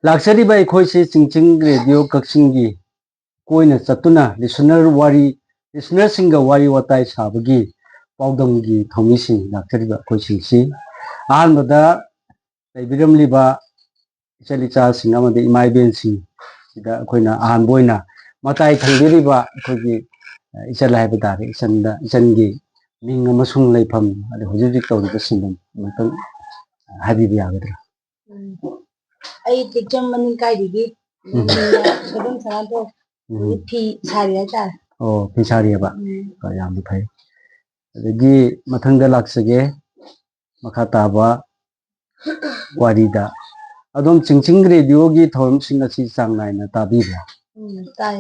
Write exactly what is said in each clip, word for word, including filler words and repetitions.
ꯂꯥꯛꯆꯔꯤꯕ ꯑꯩꯈꯣꯏꯁꯤ ꯆꯤꯡꯆꯤꯡ ꯔꯦꯗꯤꯑꯣ ꯀꯛꯆꯤꯡꯒꯤ ꯀꯣꯏꯅ ꯆꯠꯇꯨꯅ ꯂꯤꯁꯅꯔ ꯋꯥꯔꯤ, ꯂꯤꯁꯅꯔꯁꯤꯡꯒ ꯋꯥꯔꯤ ꯋꯥꯇꯥꯏ ꯁꯥꯕꯒꯤ ꯄꯥꯎꯗꯝꯒꯤ ꯊꯧꯃꯤꯁꯤꯡ ꯂꯥꯛꯆꯔꯤꯕ ꯑꯩꯈꯣꯏꯁꯤꯡꯁꯤ ꯑꯍꯥꯟꯕꯗ ꯂꯩꯕꯤꯔꯝꯂꯤꯕ ꯏꯆꯜ ꯏꯆꯥꯁꯤꯡ ꯑꯃꯗꯤ ꯏꯃꯥ ꯏꯕꯦꯟꯁꯤꯡ ꯁꯤꯗ ꯑꯩꯈꯣꯏꯅ ꯑꯍꯥꯟꯕ ꯑꯣꯏꯅ ꯃꯇꯥꯏ ꯊꯪꯕꯤꯔꯤꯕ ꯑꯩꯈꯣꯏꯒꯤ, ꯑ, ꯏꯆꯜ ꯍꯥꯏꯕ ꯇꯥꯔꯦ, ꯏꯆꯟꯗ, ꯏꯆꯟꯒꯤ ꯃꯤꯡ ꯑꯃꯁꯨꯡ ꯂꯩꯐꯝ, ꯑꯗꯩ ꯍꯧꯖꯤꯛ ꯍꯧꯖꯤꯛ ꯇꯧꯔꯤꯕ ꯁꯤꯟꯐꯝ ꯑꯃꯇꯪ ꯍꯥꯏꯕꯤꯕ ꯌꯥꯒꯗ꯭ꯔꯥ? ꯎꯝ꯫ ꯑꯩ ꯇꯦꯛꯆꯝ ꯃꯅꯤꯡ ꯀꯥꯏꯗꯒꯤ ꯎꯝ꯫ ꯁꯣꯏꯕꯝ ꯁꯅꯥꯇꯣ ꯎꯝ꯫ ꯐꯤ ꯁꯥꯔꯤ ꯍꯥꯏꯇꯥꯔꯦ꯫ ꯑꯣ, ꯐꯤ ꯁꯥꯔꯤꯑꯕ? ꯎꯝ꯫ ꯑ, ꯌꯥꯝꯅ ꯐꯩ꯫ ꯑꯗꯒꯤ ꯃꯊꯪꯗ ꯂꯥꯛꯆꯒꯦ, ꯃꯈꯥ ꯇꯥꯕ ꯋꯥꯔꯤꯗ꯫ ꯑꯗꯣꯝ ꯆꯤꯡꯆꯤꯡ ꯔꯦꯗꯤꯑꯣꯒꯤ ꯊꯧꯔꯝꯁꯤꯡ ꯑꯁꯤ ꯆꯥꯡ ꯅꯥꯏꯅ ꯇꯥꯕꯤꯕ꯭ꯔꯥ? ꯎꯝ, ꯇꯥꯏ꯫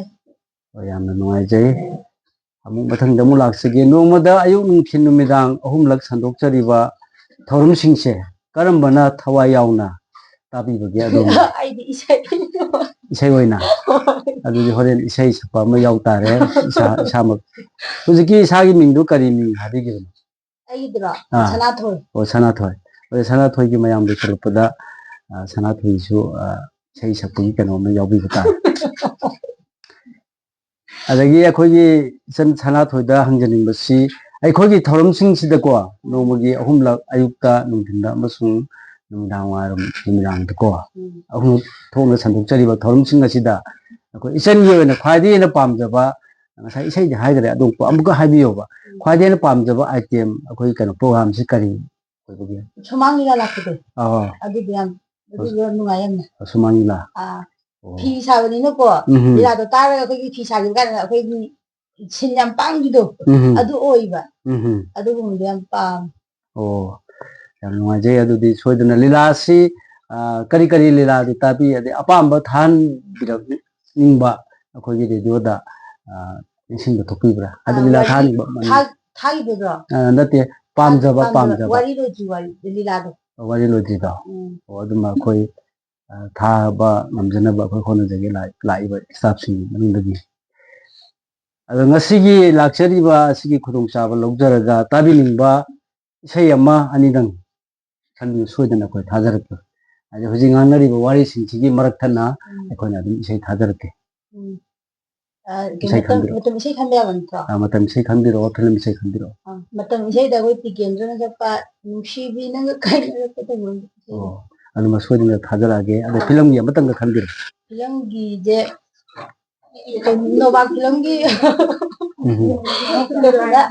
ꯑꯣ, ꯌꯥꯝꯅ ꯅꯨꯡꯉꯥꯏꯖꯩ꯫ ꯑꯃꯨꯛ ꯃꯊꯪꯗ ꯑꯃꯨꯛ ꯂꯥꯛꯆꯒꯦ꯫ ꯅꯣꯡꯃꯗ ꯑꯌꯨꯛ, ꯅꯨꯡꯊꯤꯜ, ꯅꯨꯃꯤꯗꯥꯡ ꯑꯍꯨꯝꯂꯛ ꯁꯟꯗꯣꯛꯆꯔꯤꯕ ꯊꯧꯔꯝꯁꯤꯡꯁꯦ ꯀꯔꯝꯕꯅ ꯊꯋꯥꯏ ꯌꯥꯎꯅ ꯇꯥꯕꯤꯕꯒꯦ ꯑꯗꯣꯝ? ꯑꯩꯗꯤ ꯏꯁꯩ꯫ ꯏꯁꯩ ꯑꯣꯏꯅ? ꯍꯣꯏ꯫ ꯑꯗꯨꯗꯤ ꯍꯣꯔꯦꯟ ꯏꯁꯩ ꯁꯛꯄ ꯑꯃ ꯌꯥꯎ ꯇꯥꯔꯦ, ꯏꯁꯥ, ꯏꯁꯥꯃꯛ꯫ ꯍꯧꯖꯤꯛꯀꯤ ꯏꯁꯥꯒꯤ ꯃꯤꯡꯗꯨ ꯀꯔꯤ ꯃꯤꯡ ꯍꯥꯏꯕꯤꯈꯤꯕꯅꯣ? ꯑꯩꯒꯤꯗꯨꯔꯣ? ꯑꯥ꯫ ꯁꯅꯥꯊꯣꯏ꯫ ꯑꯣ, ꯁꯅꯥꯊꯣꯏ꯫ ꯑꯗꯣ ꯁꯅꯥꯊꯣꯏꯒꯤ ꯃꯌꯥꯝꯗ ꯊꯣꯛꯂꯛꯄꯗ, ꯑ, ꯁꯅꯥꯊꯣꯏꯁꯨ, ꯑ, ꯏꯁꯩ ꯁꯛꯄꯒꯤ ꯀꯩꯅꯣꯝꯃ ꯌꯥꯎꯕꯤꯕ ꯇꯥꯔꯦ꯫ ꯑꯗꯒꯤ ꯑꯩꯈꯣꯏꯒꯤ ꯏꯆꯟ ꯁꯅꯥꯊꯣꯏꯗ ꯍꯪꯖꯅꯤꯡꯕꯁꯤ, ꯑꯩꯈꯣꯏꯒꯤ ꯊꯧꯔꯝꯁꯤꯡꯁꯤꯗꯀꯣ, ꯅꯣꯡꯃꯒꯤ ꯑꯍꯨꯝꯂꯛ, ꯑꯌꯨꯛꯇ, ꯅꯨꯡꯊꯤꯟꯗ ꯑꯃꯁꯨꯡ ꯅꯨꯃꯤꯗꯥꯡ ꯋꯥꯏꯔꯝ, ꯅꯨꯃꯤꯗꯥꯡꯗꯀꯣ, ꯎꯝ꯫ ꯑꯍꯨꯝꯂꯛ ꯊꯣꯛꯅ ꯁꯟꯗꯣꯛꯆꯔꯤꯕ ꯊꯧꯔꯝꯁꯤꯡ ꯑꯁꯤꯗ ꯑꯩꯈꯣꯏ ꯏꯆꯟꯒꯤ ꯑꯣꯏꯅ ꯈ꯭ꯋꯥꯏꯗꯒꯤ ꯍꯦꯟꯅ ꯄꯥꯝꯖꯕ, ꯉꯁꯥꯏ ꯏꯁꯩꯗꯤ ꯍꯥꯏꯈ꯭ꯔꯦ, ꯑꯗꯣ ꯑꯃꯨꯛꯀ ꯍꯥꯏꯕꯤꯌꯣꯕ, ꯎꯝ꯫ ꯈ꯭ꯋꯥꯏꯗꯒꯤ ꯍꯦꯟꯅ ꯄꯥꯝꯖꯕ item, ꯑꯩꯈꯣꯏ ꯀꯩꯅꯣ, program-ꯁꯤ ꯀꯔꯤ ꯑꯣꯏꯕꯒꯦ? ꯁꯨꯃꯥꯡ ꯂꯤꯂꯥ ꯂꯥꯛꯄꯗꯣ꯫ ꯑꯥ꯫ ꯑꯗꯨꯗꯤ ꯌꯥꯝ, ꯑꯗꯨꯗꯤ ꯌꯥꯝ ꯅꯨꯡꯉꯥꯏ ꯌꯥꯝꯅ꯫ ꯁꯨꯃꯥꯡ ꯂꯤꯂꯥ? ꯑꯥ꯫ ꯑꯣ꯫ ꯐꯤ ꯁꯥꯕꯅꯤꯅꯀꯣ, ꯎꯝ꯫ ꯂꯤꯂꯥꯗꯣ ꯇꯥꯔꯒ ꯑꯩꯈꯣꯏꯒꯤ ꯐꯤ ꯁꯥꯈꯤꯕ ꯀꯥꯟꯗ ꯑꯩꯈꯣꯏꯒꯤ ꯁꯤꯟ ꯌꯥꯝ ꯄꯥꯡꯕꯤꯗꯣ, ꯎꯝ꯫ ꯑꯗꯨ ꯑꯣꯏꯕ꯫ ꯎꯝ꯫ ꯑꯗꯨꯒꯨꯝꯕꯗꯣ ꯌꯥꯝ ꯄꯥꯝꯃꯦ꯫ ꯑꯣ, ꯌꯥꯝ ꯅꯨꯡꯉꯥꯏꯖꯩ꯫ ꯑꯗꯨꯗꯤ ꯁꯣꯏꯗꯅ ꯂꯤꯂꯥꯁꯤ, ꯑ, ꯀꯔꯤ ꯀꯔꯤ ꯂꯤꯂꯥꯗꯤ ꯇꯥꯕꯤ? ꯑꯗꯩ ꯑꯄꯥꯝꯕ ꯊꯥꯍꯟꯕꯤꯔꯛꯅꯤꯡꯕ ꯑꯩꯈꯣꯏꯒꯤ ꯔꯦꯗꯤꯑꯣꯗ, ꯑ, ꯅꯤꯡꯁꯤꯡꯕ ꯊꯣꯛꯄꯤꯕ꯭ꯔꯥ? ꯑꯗ ꯑ, ꯂꯤꯂꯥ ꯋꯥꯔꯤ ꯊꯥꯍꯟꯅꯤꯡꯕ ꯃꯅꯤꯡ-, ꯊꯥ-, ꯊꯥꯈꯤꯕꯗꯨꯔꯣ? ꯑ, ꯅꯠꯇꯦ, ꯄꯥꯝꯖꯕ, ꯄꯥꯝꯖꯕ, ꯄꯥꯝꯖꯕ꯫ ꯋꯥꯔꯤ ꯂꯣꯏꯗ꯭ꯔꯤ, ꯋꯥꯔꯤ, ꯂꯤꯂꯥꯗꯣ꯫ ꯋꯥꯔꯤ ꯂꯣꯏꯗ꯭ꯔꯤꯗꯣ? ꯎꯝ꯫ ꯑꯣ, ꯑꯗꯨꯃ ꯑꯩꯈꯣꯏ, ꯑ, ꯊꯥꯕ ꯉꯝꯖꯅꯕ ꯑꯩꯈꯣꯏ ꯍꯣꯠꯅꯖꯒꯦ, ꯂꯥꯛ-, ꯂꯥꯛꯏꯕ staff-ꯁꯤꯡꯒꯤ ꯃꯅꯨꯡꯗꯒꯤ꯫ ꯑꯗꯣ ꯉꯁꯤꯒꯤ ꯂꯥꯛꯆꯔꯤꯕ ꯑꯁꯤꯒꯤ ꯈꯨꯗꯣꯡꯆꯥꯕ ꯂꯧꯖꯔꯒ ꯇꯥꯕꯤꯅꯤꯡꯕ ꯏꯁꯩ ꯑꯃ ꯑꯅꯤꯗꯪ ꯈꯟꯕꯤꯌꯨ, ꯁꯣꯏꯗꯅ ꯑꯩꯈꯣꯏ ꯊꯥꯖꯔꯛꯀꯦ꯫ ꯍꯥꯏꯗꯤ ꯍꯧꯖꯤꯛ ꯉꯥꯡꯅꯔꯤꯕ ꯋꯥꯔꯤꯁꯤꯡꯁꯤꯒꯤ ꯃꯔꯛ ꯊꯠꯅ ꯎꯝ꯫ ꯑꯩꯈꯣꯏꯅ ꯑꯗꯨꯝ ꯏꯁꯩ ꯊꯥꯖꯔꯛꯀꯦ꯫ ꯎꯝ꯫ ꯑ, ꯏꯁꯩ ꯃꯇꯝ, ꯈꯟꯕꯤꯔꯣ꯫ ꯃꯇꯝ ꯏꯁꯩ ꯈꯟꯕ ꯌꯥꯕ ꯅꯠꯇ꯭ꯔꯣ? ꯑ, ꯃꯇꯝ ꯏꯁꯩ ꯈꯟꯕꯤꯔꯛꯑꯣ, ꯐꯤꯂꯝ ꯏꯁꯩ ꯈꯟꯕꯤꯔꯛꯑꯣ꯫ ꯑ, ꯃꯇꯝ ꯏꯁꯩꯗ ꯑꯩꯈꯣꯏ ꯇꯤꯀꯦꯟꯗ꯭ꯔꯅ ꯁꯛꯄ "ꯅꯨꯡꯁꯤꯕꯤ ꯅꯪꯒ ꯀꯥꯏꯅꯔꯛꯄ" ꯇꯧꯕ ꯏꯁꯩꯗꯣ꯫ ꯑꯣ, ꯑꯗꯨꯃ ꯁꯣꯏꯗꯅ ꯊꯥꯖꯔꯛꯑꯒꯦ꯫ ꯑꯗꯣ ꯐꯤꯂꯝꯒꯤ ꯑꯃꯇꯪꯒ ꯈꯟꯕꯤꯔꯣ꯫ ꯐꯤꯂꯝꯒꯤꯁꯦ ꯀꯩꯅꯣ, ꯅꯣꯕꯥꯞ ꯐꯤꯂꯝꯒꯤ ꯎꯝ꯫ ꯀꯩꯅꯣꯗ,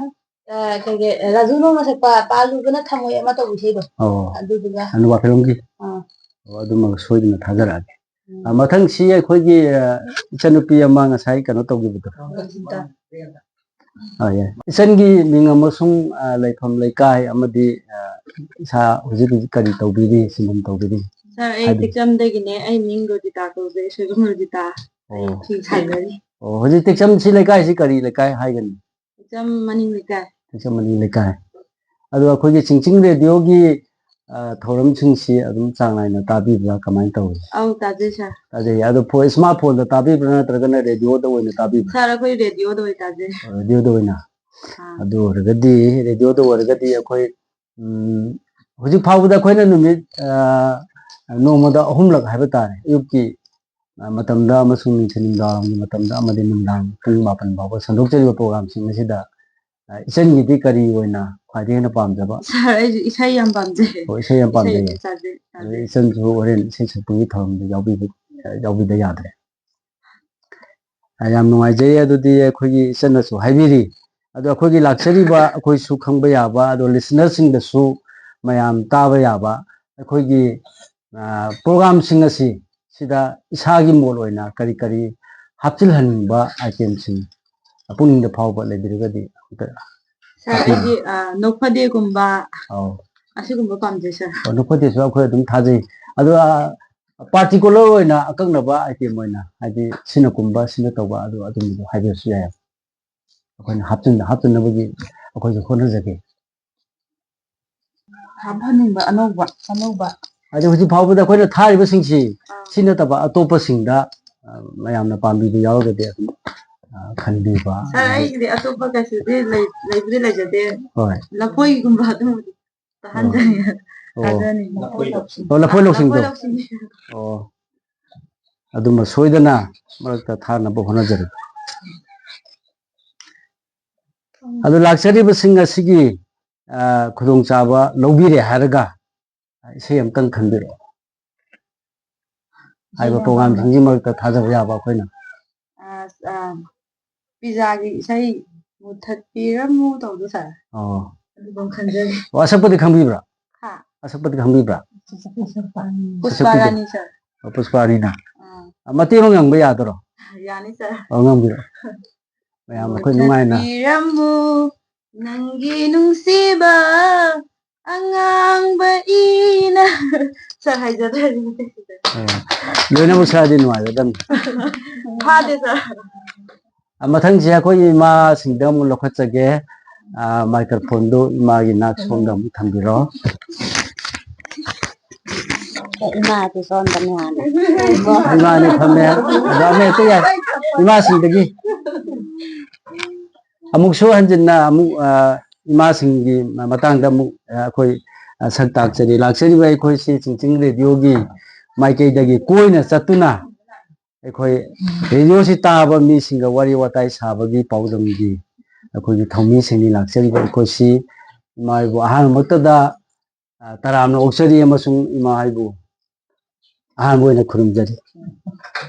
ꯑ, ꯀꯩ ꯀꯩ, ꯔꯥꯖꯨ ꯅꯧꯅ ꯁꯛꯄ "ꯄꯥꯜꯂꯨꯕꯅ ꯊꯃꯣꯏ ꯑꯃ" ꯇꯧꯕ ꯏꯁꯩꯗꯣ꯫ ꯑꯣ꯫ ꯑꯗꯨꯗꯨꯒ꯫ ꯅꯣꯕꯥꯞ ꯐꯤꯂꯝꯒꯤ? ꯑꯥ꯫ ꯑꯣ, ꯑꯗꯨꯃꯒ ꯁꯣꯏꯗꯅ ꯊꯥꯖꯔꯛꯑꯒꯦ꯫ ꯎꯝ꯫ ꯑ, ꯃꯊꯪꯁꯤ ꯑꯩꯈꯣꯏꯒꯤ, ꯑ, ꯏꯆꯟꯅꯨꯄꯤ ꯑꯃ ꯉꯁꯥꯏ ꯀꯩꯅꯣ ꯇꯧꯈꯤꯕꯗꯣ꯫ ꯔꯣꯖꯤꯇꯥ꯫ ꯑ, ꯌꯥꯏ꯫ ꯏꯆꯟꯒꯤ ꯃꯤꯡ ꯑꯃꯁꯨꯡ, ꯑ, ꯂꯩꯐꯝ ꯂꯩꯀꯥꯏ ꯑꯃꯗꯤ, ꯑ, ꯏꯁꯥ ꯍꯧꯖꯤꯛ ꯍꯧꯖꯤꯛ ꯀꯔꯤ ꯇꯧꯕꯤꯔꯤ, ꯁꯤꯟꯐꯝ ꯇꯧꯕꯤꯔꯤ? ꯁꯥꯔ, ꯑꯩ ꯍꯥꯏꯕꯤꯌꯨ꯫ ꯇꯦꯛꯆꯝꯗꯒꯤꯅꯦ꯫ ꯑꯩ ꯃꯤꯡ ꯔꯣꯖꯤꯇꯥ ꯀꯧꯖꯩ, ꯁꯣꯏꯕꯝ ꯔꯣꯖꯤꯇꯥ꯫ ꯑꯩ ꯑꯣ꯫ ꯐꯤ ꯁꯥꯖꯔꯤ꯫ ꯑꯣ, ꯍꯧꯖꯤꯛ ꯇꯦꯛꯆꯝꯁꯤ ꯂꯩꯀꯥꯏꯁꯤ ꯀꯔꯤ ꯂꯩꯀꯥꯏ ꯍꯥꯏꯒꯅꯤ? ꯇꯦꯛꯆꯝ ꯃꯅꯤꯡ ꯂꯩꯀꯥꯏ꯫ ꯇꯦꯛꯆꯝ ꯃꯅꯤꯡ ꯂꯩꯀꯥꯏ꯫ ꯑꯗꯣ ꯑꯩꯈꯣꯏꯒꯤ ꯆꯤꯡꯆꯤꯡ ꯔꯦꯗꯤꯑꯣꯒꯤ, ꯑ, ꯊꯧꯔꯝꯁꯤꯡꯁꯤ ꯑꯗꯨꯝ ꯆꯥꯡ ꯅꯥꯏꯅ ꯇꯥꯕꯤꯕ꯭ꯔꯥ, ꯀꯃꯥꯏꯅ ꯇꯧꯏ? ꯑꯧ, ꯇꯥꯖꯩ, ꯁꯥꯔ꯫ ꯇꯥꯖꯩ꯫ ꯑꯗꯣ ꯐꯣ-, ꯏꯁꯃꯥꯔꯠ ꯐꯣꯟꯗ ꯇꯥꯕꯤꯕ꯭ꯔꯥ, ꯅꯠꯇ꯭ꯔꯒꯅ ꯔꯦꯗꯤꯑꯣꯗ ꯑꯣꯏꯅ ꯇꯥꯕꯤꯕ꯭ꯔꯥ? ꯁꯥꯔ, ꯑꯩꯈꯣꯏ ꯔꯦꯗꯤꯑꯣꯗ ꯑꯣꯏꯅ ꯇꯥꯖꯩ꯫ ꯑ, ꯔꯦꯗꯤꯑꯣꯗ ꯑꯣꯏꯅ? ꯑꯥ꯫ ꯑꯗꯨ ꯑꯣꯏꯔꯒꯗꯤ ꯔꯦꯗꯤꯑꯣꯗ ꯑꯣꯏꯔꯒꯗꯤ ꯑꯩꯈꯣꯏ, ꯎꯝ, ꯍꯧꯖꯤꯛ ꯐꯥꯎꯕꯗ ꯑꯩꯈꯣꯏꯅ ꯅꯨꯃꯤꯠ, ꯑ, ꯅꯣꯡꯃꯗ ꯑꯍꯨꯝꯂꯛ ꯍꯥꯏꯕ ꯇꯥꯔꯦ, ꯑꯌꯨꯛꯀꯤ, ꯑ, ꯃꯇꯝꯗ ꯑꯃꯁꯨꯡ ꯅꯨꯡꯊꯤꯜ ꯅꯨꯡꯗꯥꯡꯋꯥꯏꯔꯝꯒꯤ ꯃꯇꯝꯗ ꯑꯃꯗꯤ ꯅꯨꯡꯗꯥꯡ ꯄꯨꯡ ꯃꯥꯄꯟ ꯐꯥꯎꯕ ꯁꯟꯗꯣꯛꯆꯔꯤꯕ ꯄ꯭ꯔꯣꯒ꯭ꯔꯥꯝꯁꯤꯡ ꯑꯁꯤꯗ, ꯑ, ꯏꯆꯟꯒꯤꯗꯤ ꯀꯔꯤ ꯑꯣꯏꯅ ꯈ꯭ꯋꯥꯏꯗꯒꯤ ꯍꯦꯟꯅ ꯄꯥꯝꯖꯕ? ꯁꯥꯔ, ꯑꯩꯁꯨ ꯏꯁꯩ ꯌꯥꯝ ꯄꯥꯝꯖꯩ꯫ ꯑꯣ, ꯏꯁꯩ ꯌꯥꯝ ꯏꯁꯩ ꯄꯥꯝꯖꯩꯌꯦ꯫ ꯇꯥꯖꯩ, ꯑꯗꯨ ꯇꯥꯖꯩ꯫ ꯏꯆꯟꯁꯨ ꯍꯣꯔꯦꯟ ꯏꯁꯩ ꯁꯛꯄꯒꯤ ꯊꯧꯔꯝꯗ ꯌꯥꯎꯕꯤꯕ-, ꯌꯥꯎꯕꯤꯗ ꯌꯥꯗ꯭ꯔꯦ꯫ ꯑ, ꯌꯥꯝ ꯅꯨꯡꯉꯥꯏꯖꯩ꯫ ꯑꯗꯨꯗꯤ ꯑꯩꯈꯣꯏꯒꯤ ꯏꯆꯟꯅꯁꯨ ꯍꯥꯏꯕꯤꯔꯤ꯫ ꯑꯗꯣ ꯑꯩꯈꯣꯏꯒꯤ ꯂꯥꯛꯆꯔꯤꯕ ꯑꯩꯈꯣꯏꯁꯨ ꯈꯪꯕ ꯌꯥꯕ, ꯑꯗꯣ ꯂꯤꯁꯅꯔꯁꯤꯡꯗꯁꯨ ꯃꯌꯥꯝ ꯇꯥꯕ ꯌꯥꯕ ꯑꯩꯈꯣꯏꯒꯤ, ꯑ, ꯄ꯭ꯔꯣꯒ꯭ꯔꯥꯝꯁꯤꯡ ꯑꯁꯤ ꯁꯤꯗ ꯏꯁꯥꯒꯤ ꯃꯣꯠ ꯑꯣꯏꯅ ꯀꯔꯤ ꯀꯔꯤ ꯍꯥꯞꯆꯤꯜꯍꯟꯅꯤꯡꯕ ꯑꯥꯏꯇꯦꯝꯁꯤꯡ ꯄꯨꯛꯅꯤꯡꯗ ꯐꯥꯎꯕ ꯂꯩꯕꯤꯔꯒꯗꯤ ꯑꯝꯇ ꯁꯥꯔ, ꯍꯥꯞꯄꯤꯌꯨ꯫ ꯑꯩꯗꯤ, ꯑ, ꯅꯣꯛꯐꯗꯦꯒꯨꯝꯕ ꯑꯧ꯫ ꯑꯁꯤꯒꯨꯝꯕ ꯄꯥꯝꯖꯩ, ꯁꯥꯔ꯫ ꯑꯣ, ꯅꯣꯛꯐꯗꯦꯁꯨ ꯑꯩꯈꯣꯏ ꯑꯗꯨꯝ ꯊꯥꯖꯩ꯫ ꯑꯗꯣ, ꯑ, ꯄꯥꯔꯇꯤꯀꯨꯂꯔ ꯑꯣꯏꯅ ꯑꯀꯛꯅꯕ ꯑꯥꯏꯇꯦꯝ ꯑꯣꯏꯅ, ꯍꯥꯏꯗꯤ ꯁꯤꯅ ꯀꯨꯝꯕ, ꯁꯤꯅ ꯇꯧꯕ, ꯑꯗꯨ ꯑꯗꯨꯝꯕꯗꯣ ꯍꯥꯏꯕꯤꯔꯁꯨ ꯌꯥꯏ꯫ ꯑꯩꯈꯣꯏꯅ ꯍꯥꯞꯆꯤꯟ-, ꯍꯥꯞꯆꯤꯟꯅꯕꯒꯤ ꯑꯩꯈꯣꯏꯁꯨ ꯍꯣꯠꯅꯖꯒꯦ꯫ ꯍꯥꯞꯍꯟꯅꯤꯡꯕ ꯑꯅꯧꯕ, ꯑꯅꯧꯕ꯫ ꯑꯗꯣ ꯍꯧꯖꯤꯛ ꯐꯥꯎꯕꯗ ꯑꯩꯈꯣꯏꯅ ꯊꯥꯔꯤꯕꯁꯤꯡꯁꯤ ꯑꯥ꯫ ꯁꯤ ꯅꯠꯇꯕ ꯑꯇꯣꯞꯄꯁꯤꯡꯗ, ꯑ, ꯃꯌꯥꯝꯅ ꯄꯥꯝꯕꯤꯕ ꯌꯥꯎꯔꯒꯗꯤ ꯑꯗꯨꯝ, ꯑ, ꯈꯟꯕꯤꯕ꯫ ꯁꯥꯔ, ꯑꯗꯒꯤ ꯑꯩꯒꯤꯗꯤ ꯑꯇꯣꯞꯄ ꯀꯩꯁꯨꯗꯤ ꯂꯩ-, ꯂꯩꯕꯨꯗꯤ ꯂꯩꯖꯗꯦ꯫ ꯍꯣꯏ꯫ ꯂꯐꯣꯏꯒꯨꯝꯕ ꯑꯗꯨꯝꯕꯗꯤ ꯇꯥꯍꯟꯖꯅꯤꯡꯉꯦ꯫ ꯑꯣ꯫ ꯊꯥꯖꯅꯤꯡꯕ꯫ ꯂꯐꯣꯏ ꯂꯧꯁꯤꯡ꯫ ꯑꯣ, ꯂꯐꯣꯏ ꯑꯥ, ꯂꯧꯁꯤꯡꯗꯣ꯫ ꯂꯐꯣꯏ ꯂꯧꯁꯤꯡ꯫ ꯑꯣ꯫ ꯑꯗꯨꯝꯕ ꯁꯣꯏꯗꯅ ꯃꯔꯛꯇ ꯊꯥꯅꯕ ꯍꯣꯠꯅꯖꯔꯤ꯫ ꯑꯗꯨ ꯂꯥꯛꯆꯔꯤꯕꯁꯤꯡ ꯑꯁꯤꯒꯤ, ꯑ, ꯈꯨꯗꯣꯡꯆꯥꯕ ꯂꯧꯕꯤꯔꯦ ꯍꯥꯏꯔꯒ ꯏꯁꯩ ꯑꯝꯇꯪ ꯈꯟꯕꯤꯔꯛꯑꯣ꯫ ꯍꯥꯏꯕ ꯄ꯭ꯔꯣꯒ꯭ꯔꯥꯝꯁꯤꯡꯒꯤ ꯃꯔꯛꯇ ꯊꯥꯖꯕ ꯌꯥꯕ ꯑꯩꯈꯣꯏꯅ꯫ ꯑ, ꯑ, ꯄꯤꯖꯥꯒꯤ ꯏꯁꯩ ꯃꯨꯊꯠꯄꯤꯔꯝꯃꯨ ꯇꯧꯕꯗꯣ, ꯁꯥꯔ꯫ ꯑꯣ꯫ ꯑꯗꯨꯐꯥꯎ ꯈꯟꯖꯔꯤ꯫ ꯑꯣ, ꯑꯁꯛꯄꯗꯤ ꯈꯪꯕꯤꯕ꯭ꯔꯥ? ꯍꯥ? ꯑꯁꯛꯄꯗꯤ ꯈꯪꯕꯤꯕ꯭ꯔꯥ? ꯄꯨꯁꯄꯥ ꯑꯁꯛꯄꯗꯤ? ꯔꯥꯅꯤ, ꯁꯥꯔ꯫ ꯑꯣ, ꯄꯨꯁꯄꯥ ꯔꯥꯅꯤꯅ? ꯑꯥ꯫ ꯑ, ꯃꯇꯦꯛ ꯑꯃ ꯉꯪꯕ ꯌꯥꯗꯣꯏꯔꯣ? ꯌꯥꯅꯤ, ꯁꯥꯔ꯫ ꯑꯣ, ꯉꯪꯕꯤꯔꯣ꯫ ꯃꯌꯥꯝ ꯑꯩꯈꯣꯏ ꯅꯨꯡꯉꯥꯏꯅ꯫ ꯃꯨꯊꯠꯄꯤꯔꯝꯃꯨ ꯅꯪꯒꯤ ꯅꯨꯡꯁꯤꯕ ꯑꯉꯥꯡꯕ ꯏꯅ꯫ ꯁꯥꯔ, ꯍꯥꯏꯖꯗ꯭ꯔꯦ꯫ ꯑ, ꯂꯣꯏꯅꯃꯛ ꯁꯥꯔꯗꯤ ꯅꯨꯡꯉꯥꯏꯒꯗꯕꯅꯤ꯫ ꯐꯥꯗꯦ, ꯁꯥꯔ꯫ ꯑ, ꯃꯊꯪꯁꯦ ꯑꯩꯈꯣꯏꯒꯤ ꯏꯃꯥꯁꯤꯡꯗ ꯑꯃꯨꯛ ꯂꯧꯈꯠꯆꯒꯦ꯫ ꯑ, ꯃꯥꯏꯀ꯭ꯔꯣꯐꯣꯟꯗꯨ ꯏꯃꯥꯒꯤ ꯅꯥꯛ ꯁꯣꯝꯗ ꯑꯃꯨꯛ ꯊꯝꯕꯤꯔꯣ꯫ ꯏꯃꯥꯗꯤ ꯁꯣꯝꯗꯅꯤ ꯍꯥꯟꯅ꯫ ꯏꯃꯥꯅꯤ ꯐꯝꯃꯦ꯫ ꯑꯗꯣ ꯑꯃ ꯍꯦꯛꯇ ꯌꯥꯏ꯫ ꯏꯃꯥꯁꯤꯡꯗꯒꯤ꯫ ꯑꯃꯨꯛꯁꯨ ꯍꯟꯖꯤꯟꯅ ꯑꯃꯨꯛ, ꯑ, ꯏꯃꯥꯁꯤꯡꯒꯤ ꯃꯇꯥꯡꯗ ꯑꯃꯨꯛ, ꯑ, ꯑꯩꯈꯣꯏ, ꯑ, ꯁꯛ ꯇꯥꯛꯆꯔꯤ꯫ ꯂꯥꯛꯆꯔꯤꯕ ꯑꯩꯈꯣꯏꯁꯤ ꯆꯤꯡꯆꯤꯡ ꯔꯦꯗꯤꯑꯣꯒꯤ ꯃꯥꯏꯀꯩꯗꯒꯤ ꯀꯣꯏꯅ ꯆꯠꯇꯨꯅ ꯑꯩꯈꯣꯏ ꯔꯦꯗꯤꯑꯣꯁꯤ ꯇꯥꯕ ꯃꯤꯁꯤꯡꯒ ꯋꯥꯔꯤ ꯋꯥꯇꯥꯏ ꯁꯥꯕꯒꯤ ꯄꯥꯎꯗꯝꯒꯤ ꯑꯩꯈꯣꯏꯒꯤ ꯊꯧꯃꯤꯁꯤꯡꯅꯤ ꯂꯥꯛꯆꯔꯤꯕ ꯑꯩꯈꯣꯏꯁꯤ꯫ ꯏꯃꯥ ꯏꯕꯣ ꯑꯍꯥꯟꯕꯃꯛꯇꯗ, ꯑ, ꯇꯔꯥꯝꯅ ꯑꯣꯛꯆꯔꯤ ꯑꯃꯁꯨꯡ ꯏꯃꯥ ꯏꯕꯣ ꯑꯍꯥꯟꯕ ꯑꯣꯏꯅ ꯈꯨꯔꯨꯝꯖꯔꯤ꯫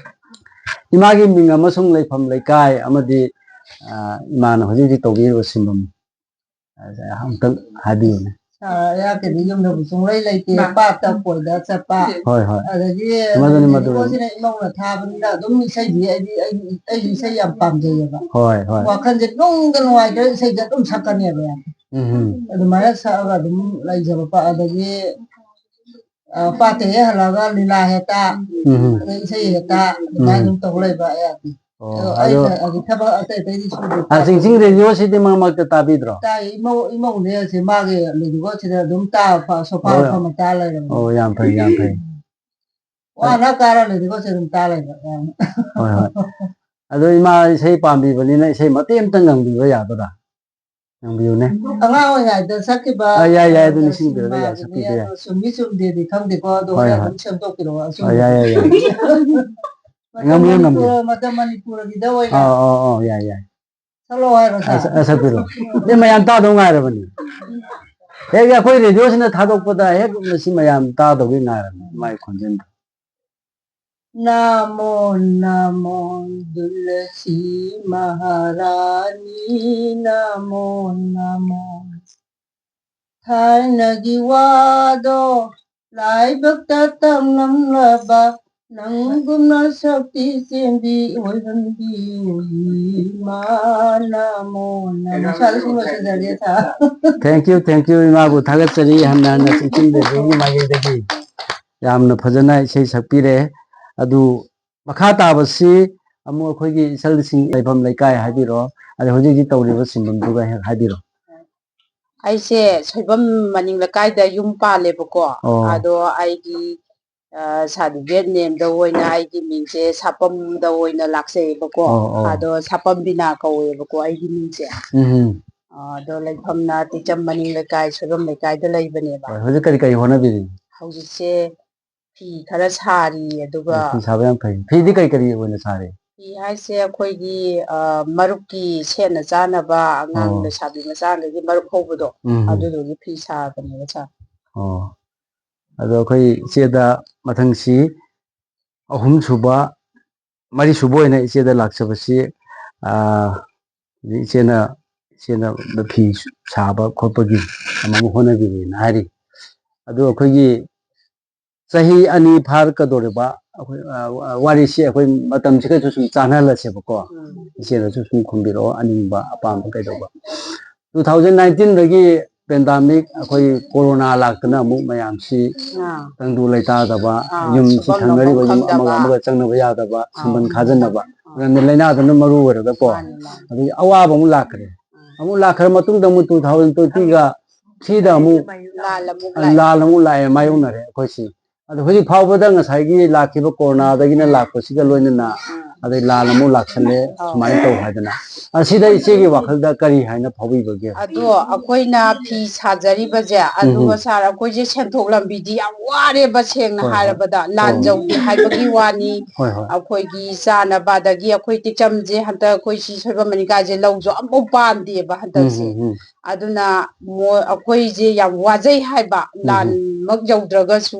ꯏꯃꯥꯒꯤ ꯃꯤꯡ ꯑꯃꯁꯨꯡ ꯂꯩꯐꯝ ꯂꯩꯀꯥꯏ ꯑꯃꯗꯤ, ꯑ, ꯏꯃꯥꯅ ꯍꯧꯖꯤꯛ ꯍꯧꯖꯤꯛ ꯇꯧꯕꯤꯔꯤꯕ ꯁꯤꯟꯐꯝ, ꯑ, ꯑꯃꯨꯛꯇꯪ ꯍꯥꯏꯕꯤꯌꯨꯅꯦ꯫ ꯁꯥꯔ ꯑꯩꯍꯥꯛꯀꯤꯗꯤ ꯌꯨꯝꯗꯕꯨ ꯁꯨꯡꯂꯩ ꯂꯩꯇꯦ, ꯃꯥ꯫ ꯄꯥꯠꯇ ꯀꯣꯏꯗ ꯆꯠꯄ꯫ ꯍꯣꯏ, ꯍꯣꯏ꯫ ꯑꯗꯒꯤ ꯃꯗꯨꯅꯤ, ꯃꯗꯨꯅꯤ꯫ ꯔꯦꯗꯤꯑꯣꯁꯤꯅ ꯏꯃꯧꯅ ꯊꯥꯕꯅꯤꯅ ꯑꯗꯨꯝ ꯏꯁꯩꯗꯤ ꯑꯩꯗꯤ, ꯑꯩꯗꯤ, ꯑꯩꯗꯤ ꯏꯁꯩ ꯌꯥꯝ ꯄꯥꯝꯖꯩꯌꯦꯕ꯫ ꯍꯣꯏ, ꯍꯣꯏ꯫ ꯋꯥꯈꯜꯁꯦ ꯅꯨꯡꯗ ꯅꯨꯡꯉꯥꯏꯇ꯭ꯔ ꯏꯁꯩꯁꯦ ꯑꯗꯨꯝ ꯁꯛꯀꯅꯦꯕ ꯌꯥꯝ꯫ ꯎꯝ, ꯎꯝ꯫ ꯑꯗꯨꯃꯥꯏꯅ ꯁꯛꯑꯒ ꯑꯗꯨꯝ ꯂꯩꯖꯕ ꯄꯥ-, ꯑꯗꯒꯤ ꯑ, ꯄꯥꯠꯇ ꯍꯦꯛ ꯍꯜꯂꯛꯑꯒ ꯂꯤꯂꯥ ꯍꯦꯛ ꯇꯥ, ꯎꯝ꯫ ꯑꯗꯩ ꯏꯁꯩ ꯍꯦꯛ ꯇꯥ, ꯑꯗꯨꯃꯥꯏꯅ ꯎꯝ꯫ ꯑꯗꯨꯝ ꯇꯧ ꯂꯩꯕ ꯑꯩ꯫ ꯑꯣ, ꯑꯗꯣ ꯑꯗꯣ ꯑꯩꯅ ꯍꯧꯖꯤꯛ ꯊꯕꯛ ꯑꯇꯩ ꯑꯇꯩꯗꯤ ꯁꯨꯗꯦ꯫ ꯑ, ꯆꯤꯡꯆꯤꯡ ꯔꯦꯗꯤꯑꯣꯁꯤꯗꯤ ꯃꯔꯛ ꯃꯔꯛꯇ ꯇꯥꯕꯤꯗ꯭ꯔꯣ? ꯇꯥꯏ, ꯏꯃꯧ-, ꯏꯃꯧꯅꯦ ꯑꯁꯤ ꯃꯥꯒꯤ ꯔꯦꯗꯤꯑꯣꯁꯤꯗ ꯑꯗꯨꯝ ꯇꯥꯕ ꯐ-, ꯁꯣꯐꯥ ꯑꯣ꯫ ꯐꯝꯃ ꯇꯥ ꯂꯩꯔꯕꯅꯦ꯫ ꯑꯣ, ꯌꯥꯝ ꯐꯩ, ꯌꯥꯝ ꯐꯩ꯫ ꯋꯥꯅ ꯀꯥꯔ ꯔꯦꯗꯤꯑꯣꯁꯦ ꯑꯗꯨꯝ ꯇꯥ ꯂꯩꯕ꯫ ꯍꯣꯏ, ꯍꯣꯏ꯫ ꯑꯗꯣ ꯏꯃꯥ ꯏꯁꯩ ꯄꯥꯝꯕꯤꯕꯅꯤꯅ ꯏꯁꯩ ꯃꯇꯦꯛ ꯑꯃꯇꯪ ꯉꯪꯕꯤꯕ ꯌꯥꯗꯣꯏꯔꯥ? ꯉꯥꯡꯕꯤꯌꯨꯅꯦ꯫ ꯑꯉꯥꯡ ꯑꯣꯏꯔꯤꯉꯩꯗ ꯁꯛꯈꯤꯕ ꯑꯥ, ꯌꯥꯏ, ꯌꯥꯏ, ꯑꯗꯨ ꯑꯗꯣ ꯅꯤꯡꯁꯤꯡꯕꯤꯔꯒ ꯌꯥꯏ, ꯁꯤꯟꯕ ꯁꯛꯄꯤꯕ ꯍꯥꯏꯕꯅꯤ, ꯌꯥꯏ꯫ ꯑꯗꯣ ꯆꯨꯝꯃꯤ ꯆꯨꯝꯗꯦꯗꯤ ꯈꯪꯗꯦꯀꯣ, ꯑꯗꯣ ꯍꯣꯏ, ꯍꯣꯔꯦꯟ ꯍꯣꯏ꯫ ꯑꯗꯨꯝ ꯁꯦꯝꯗꯣꯛꯄꯤꯔꯛꯑꯣ꯫ ꯑꯥ, ꯌꯥꯏ, ꯌꯥꯏ, ꯌꯥꯏ꯫ ꯃꯇꯝ ꯉꯝꯃꯤꯌꯨ, ꯉꯝꯃꯤꯌꯨ꯫ ꯃꯅꯤꯄꯨꯔ, ꯃꯇꯝ ꯃꯅꯤꯄꯨꯔꯒꯤꯗ ꯑꯣꯏꯅ ꯑꯥ, ꯑꯥ, ꯑꯥ, ꯌꯥꯏ, ꯌꯥꯏ꯫ ꯁꯛꯂꯛꯑꯣ ꯍꯥꯏꯔꯣ, ꯁꯥꯔ? ꯑꯁ, ꯑꯁ, ꯁꯛꯄꯤꯔꯣ꯫ ꯁꯤ ꯃꯌꯥꯝ ꯇꯥꯗꯧ ꯉꯥꯏꯔꯕꯅꯤ꯫ ꯍꯦꯛ ꯑꯩꯈꯣꯏ ꯔꯦꯗꯤꯑꯣꯁꯤꯅ ꯊꯥꯗꯣꯛꯄꯗ ꯍꯦꯛ ꯃꯁꯤ ꯃꯌꯥꯝ ꯇꯥꯗꯧꯒꯤ ꯉꯥꯏꯔꯕꯅꯤ, ꯃꯥꯏ ꯈꯣꯟꯖꯦꯜꯗꯣ꯫ ꯅꯃꯣ ꯅꯃꯣ ꯗꯨꯂꯁꯤ ꯃꯍꯥꯔꯥꯅꯤ, ꯅꯃꯣ ꯅꯃꯣ꯫ ꯊꯥꯏꯅꯒꯤ ꯋꯥꯗꯣ ꯂꯥꯏꯕꯛꯇ ꯇꯝꯂꯝꯂꯕ, ꯅꯪꯒꯨꯝꯅ ꯁꯛꯇꯤ ꯆꯦꯟꯕꯤ ꯑꯣꯏꯍꯟꯕꯤꯌꯨ ꯏꯃꯥ, ꯅꯃꯣ ꯅꯃꯣ꯫ ꯁ꯭ꯋꯥꯏꯗ ꯁꯨꯝ ꯂꯣꯏꯁꯤꯟꯖꯔꯒꯦ, ꯁꯥꯔ꯫ Thank you, thank you, ꯏꯃꯥꯕꯨ ꯊꯥꯒꯠꯆꯔꯤ ꯍꯟꯅ ꯍꯟꯅ ꯆꯤꯡꯁꯤꯟꯕꯤꯕꯒꯤ ꯃꯥꯏꯀꯩꯗꯒꯤ꯫ ꯌꯥꯝꯅ ꯐꯖꯅ ꯏꯁꯩ ꯁꯛꯄꯤꯔꯦ꯫ ꯑꯗꯨ ꯃꯈꯥ ꯇꯥꯕꯁꯤ ꯑꯃꯨꯛ ꯑꯩꯈꯣꯏꯒꯤ ꯏꯆꯜꯁꯤꯡ ꯂꯩꯐꯝ ꯂꯩꯀꯥꯏ ꯍꯥꯏꯕꯤꯔꯣ, ꯑꯗꯩ ꯍꯧꯖꯤꯛ ꯍꯧꯖꯤꯛ ꯇꯧꯔꯤꯕ ꯁꯤꯟꯐꯝꯗꯨꯒ ꯍꯦꯛ ꯍꯥꯏꯕꯤꯔꯣ꯫ ꯑꯩꯁꯦ ꯁꯣꯏꯕꯝ ꯃꯅꯤꯡ ꯂꯩꯀꯥꯏꯗ ꯌꯨꯝ ꯄꯥꯜꯂꯦꯕꯀꯣ꯫ ꯑꯣ꯫ ꯑꯗꯣ ꯑꯩꯒꯤ, ꯑ, ꯁꯥꯔꯇꯤꯐꯤꯀꯦꯠ ꯅꯦꯝꯗ ꯑꯣꯏꯅ ꯑꯩꯒꯤ ꯃꯤꯡꯁꯦ ꯁꯥꯄꯝꯗ ꯑꯣꯏꯅ ꯂꯥꯛꯆꯩꯌꯦꯕꯀꯣ꯫ ꯑꯣ, ꯑꯣ꯫ ꯑꯗꯣ ꯁꯥꯄꯝ ꯕꯤꯅꯥ ꯀꯧꯋꯦꯕꯀꯣ ꯑꯩꯒꯤ ꯃꯤꯡꯁꯦ꯫ ꯎꯝ꯫ ꯑ, ꯑꯗꯣ ꯂꯩꯐꯝꯅ ꯇꯤꯆꯝ ꯃꯅꯤꯡ ꯂꯩꯀꯥꯏ, ꯁꯣꯏꯕꯝ ꯂꯩꯀꯥꯏꯗ ꯂꯩꯕꯅꯦꯕ꯫ ꯍꯣꯏ, ꯍꯧꯖꯤꯛ ꯀꯔꯤ ꯀꯔꯤ ꯍꯣꯠꯅꯕꯤꯔꯤ? ꯍꯧꯖꯤꯛꯁꯦ ꯐꯤ ꯈꯔ ꯁꯥꯔꯤ, ꯑꯗꯨꯒ ꯐꯤ ꯁꯥꯕ ꯌꯥꯝ ꯐꯩ꯫ ꯐꯤꯗꯤ ꯀꯔꯤ ꯀꯔꯤ ꯑꯣꯏꯅ ꯁꯥꯔꯤ? ꯐꯤ ꯍꯥꯏꯁꯦ ꯑꯩꯈꯣꯏꯒꯤ, ꯑ, ꯃꯔꯨꯞꯀꯤ ꯁꯦꯠꯅ ꯆꯥꯅꯕ ꯑꯉꯥꯡ ꯑꯣ꯫ ꯂꯩꯁꯥꯕꯤ ꯃꯆꯥꯈꯩꯒꯤ ꯃꯔꯨꯞ ꯍꯧꯕꯗꯣ, ꯎꯝ꯫ ꯑꯗꯨꯗꯨꯒꯤ ꯐꯤ ꯁꯥꯕꯅꯦꯕ, ꯁꯥꯔ꯫ ꯑꯣ꯫ ꯑꯗꯣ ꯑꯩꯈꯣꯏ ꯏꯆꯦꯗ ꯃꯊꯪꯁꯤ ꯑꯍꯨꯝꯁꯨꯕ, ꯃꯔꯤꯁꯨꯕ ꯑꯣꯏꯅ ꯏꯆꯦꯗ ꯂꯥꯛꯆꯕꯁꯤ, ꯑ, ꯏꯆꯦꯅ, ꯏꯆꯦꯅ ꯐꯤ ꯁꯥꯕ ꯈꯣꯠꯄꯒꯤ ꯑꯃ ꯑꯃ ꯍꯣꯠꯅꯕꯤꯔꯤꯅ ꯍꯥꯏꯔꯤ꯫ ꯑꯗꯨ ꯑꯩꯈꯣꯏꯒꯤ ꯆꯍꯤ ꯑꯅꯤ ꯐꯥꯔꯛꯀꯗꯧꯔꯤꯕ ꯑꯩꯈꯣꯏ, ꯑ, ꯋꯥꯔꯤꯁꯤ ꯑꯩꯈꯣꯏ ꯃꯇꯝꯁꯤꯒꯁꯨ ꯁꯨꯝ ꯆꯥꯟꯅꯍꯜꯂꯁꯦꯕꯀꯣ꯫ ꯎꯝ꯫ ꯏꯆꯦꯅꯁꯨ ꯁꯨꯝ ꯈꯨꯝꯕꯤꯔꯛꯑꯣ, ꯑꯅꯤꯡꯕ ꯑꯄꯥꯝꯕ ꯀꯩꯗꯧꯕ꯫ Two thousand nineteen ꯗꯒꯤ pandemic, ꯑꯩꯈꯣꯏ ꯀꯣꯔꯣꯅꯥ ꯂꯥꯛꯇꯅ ꯑꯃꯨꯛ ꯃꯌꯥꯝꯁꯤ ꯑꯥ꯫ ꯇꯪꯗꯨ ꯂꯩꯇꯥꯗꯕ, ꯑꯥ, ꯌꯨꯝꯁꯤ ꯁꯨꯐꯝ ꯊꯪꯅꯔꯤꯕ ꯅꯣꯝꯐꯝ ꯌꯨꯝ ꯑꯃꯒ ꯈꯪꯗꯕ꯫ ꯑꯃꯒ ꯆꯪꯅꯕ ꯌꯥꯗꯕ, ꯑꯥ꯫ ꯁꯨꯝꯕꯟ ꯈꯥꯖꯤꯟꯅꯕ, ꯑꯥ꯫ ꯃꯔꯝꯗꯤ ꯂꯥꯏꯅꯥꯗꯨꯅ ꯃꯔꯨ ꯑꯣꯏꯔꯒꯀꯣ꯫ ꯃꯥꯅꯤ, ꯃꯥꯅꯤ꯫ ꯑꯗꯒꯤ ꯑꯋꯥꯕ ꯑꯃꯨꯛ ꯂꯥꯛꯈ꯭ꯔꯦ꯫ ꯑꯥ꯫ ꯑꯃꯨꯛ ꯂꯥꯛꯈ꯭ꯔ ꯃꯇꯨꯡꯗ ꯑꯃꯨꯛ two thousand twenty ꯒ ꯁꯤꯗ ꯑꯃꯨꯛ ꯂꯥꯜ ꯑꯃꯨꯛ ꯂꯥꯛꯑꯦ꯫ ꯂꯥꯜ ꯑꯃꯨꯛ ꯂꯥꯛꯑꯦ, ꯃꯥꯌꯣꯛꯅꯔꯦ ꯑꯩꯈꯣꯏꯁꯤ꯫ ꯑꯗꯣ ꯍꯧꯖꯤꯛ ꯐꯥꯎꯕꯗ ꯉꯁꯥꯏꯒꯤ ꯂꯥꯛꯈꯤꯕ ꯀꯣꯔꯣꯅꯥꯗꯒꯤꯅ ꯂꯥꯛꯄꯁꯤꯒ ꯂꯣꯏꯅꯅ ꯑꯥ꯫ ꯑꯗꯩ ꯂꯥꯟ ꯑꯃꯨꯛ ꯂꯥꯛꯁꯜꯂꯦ, ꯑꯥꯎ꯫ ꯁꯨꯃꯥꯏꯅ ꯇꯧ ꯍꯥꯏꯗꯅ꯫ ꯑ, ꯁꯤꯗ ꯏꯆꯦꯒꯤ ꯋꯥꯈꯜꯗ ꯀꯔꯤ ꯍꯥꯏꯅ ꯐꯥꯎꯕꯤꯕꯒꯦ? ꯑꯗꯣ ꯑꯩꯈꯣꯏꯅ ꯐꯤ ꯁꯥꯖꯔꯤꯕꯁꯦ, ꯎꯝ, ꯑꯗꯨꯒ ꯎꯝ꯫ ꯁꯥꯔ, ꯑꯩꯈꯣꯏꯁꯦ ꯁꯦꯟꯊꯣꯛ ꯂꯝꯕꯤꯗꯤ ꯌꯥꯝ ꯋꯥꯔꯦꯕ, ꯁꯦꯡꯅ ꯍꯣꯏ, ꯍꯣꯏ꯫ ꯍꯥꯏꯔꯕꯗ꯫ ꯂꯥꯟ ꯍꯣꯏ, ꯍꯣꯏ꯫ ꯖꯧꯒꯦ ꯍꯥꯏꯕꯒꯤ ꯋꯥꯅꯤ꯫ ꯍꯣꯏ, ꯍꯣꯏ꯫ ꯑꯩꯈꯣꯏꯒꯤ ꯆꯥꯅꯕ, ꯑꯗꯒꯤ ꯑꯩꯈꯣꯏ ꯇꯦꯛꯆꯝꯁꯦ ꯍꯟꯗꯛ ꯑꯩꯈꯣꯏ ꯁꯤ ꯁꯣꯏꯕꯝ ꯃꯅꯤꯀꯥꯁꯦ ꯂꯧꯁꯨ ꯑꯃꯐꯥꯎ ꯄꯥꯟꯗꯦꯕ ꯍꯟꯗꯛꯁꯦ꯫ ꯎꯝ, ꯎꯝ, ꯎꯝ꯫ ꯑꯗꯨꯅ ꯃꯣꯏ, ꯑꯩꯈꯣꯏꯁꯦ ꯌꯥꯝ ꯋꯥꯖꯩ ꯍꯥꯏꯕ, ꯎꯝ, ꯎꯝ꯫ ꯂꯥꯟꯃꯛ ꯌꯧꯗ꯭ꯔꯒꯁꯨ,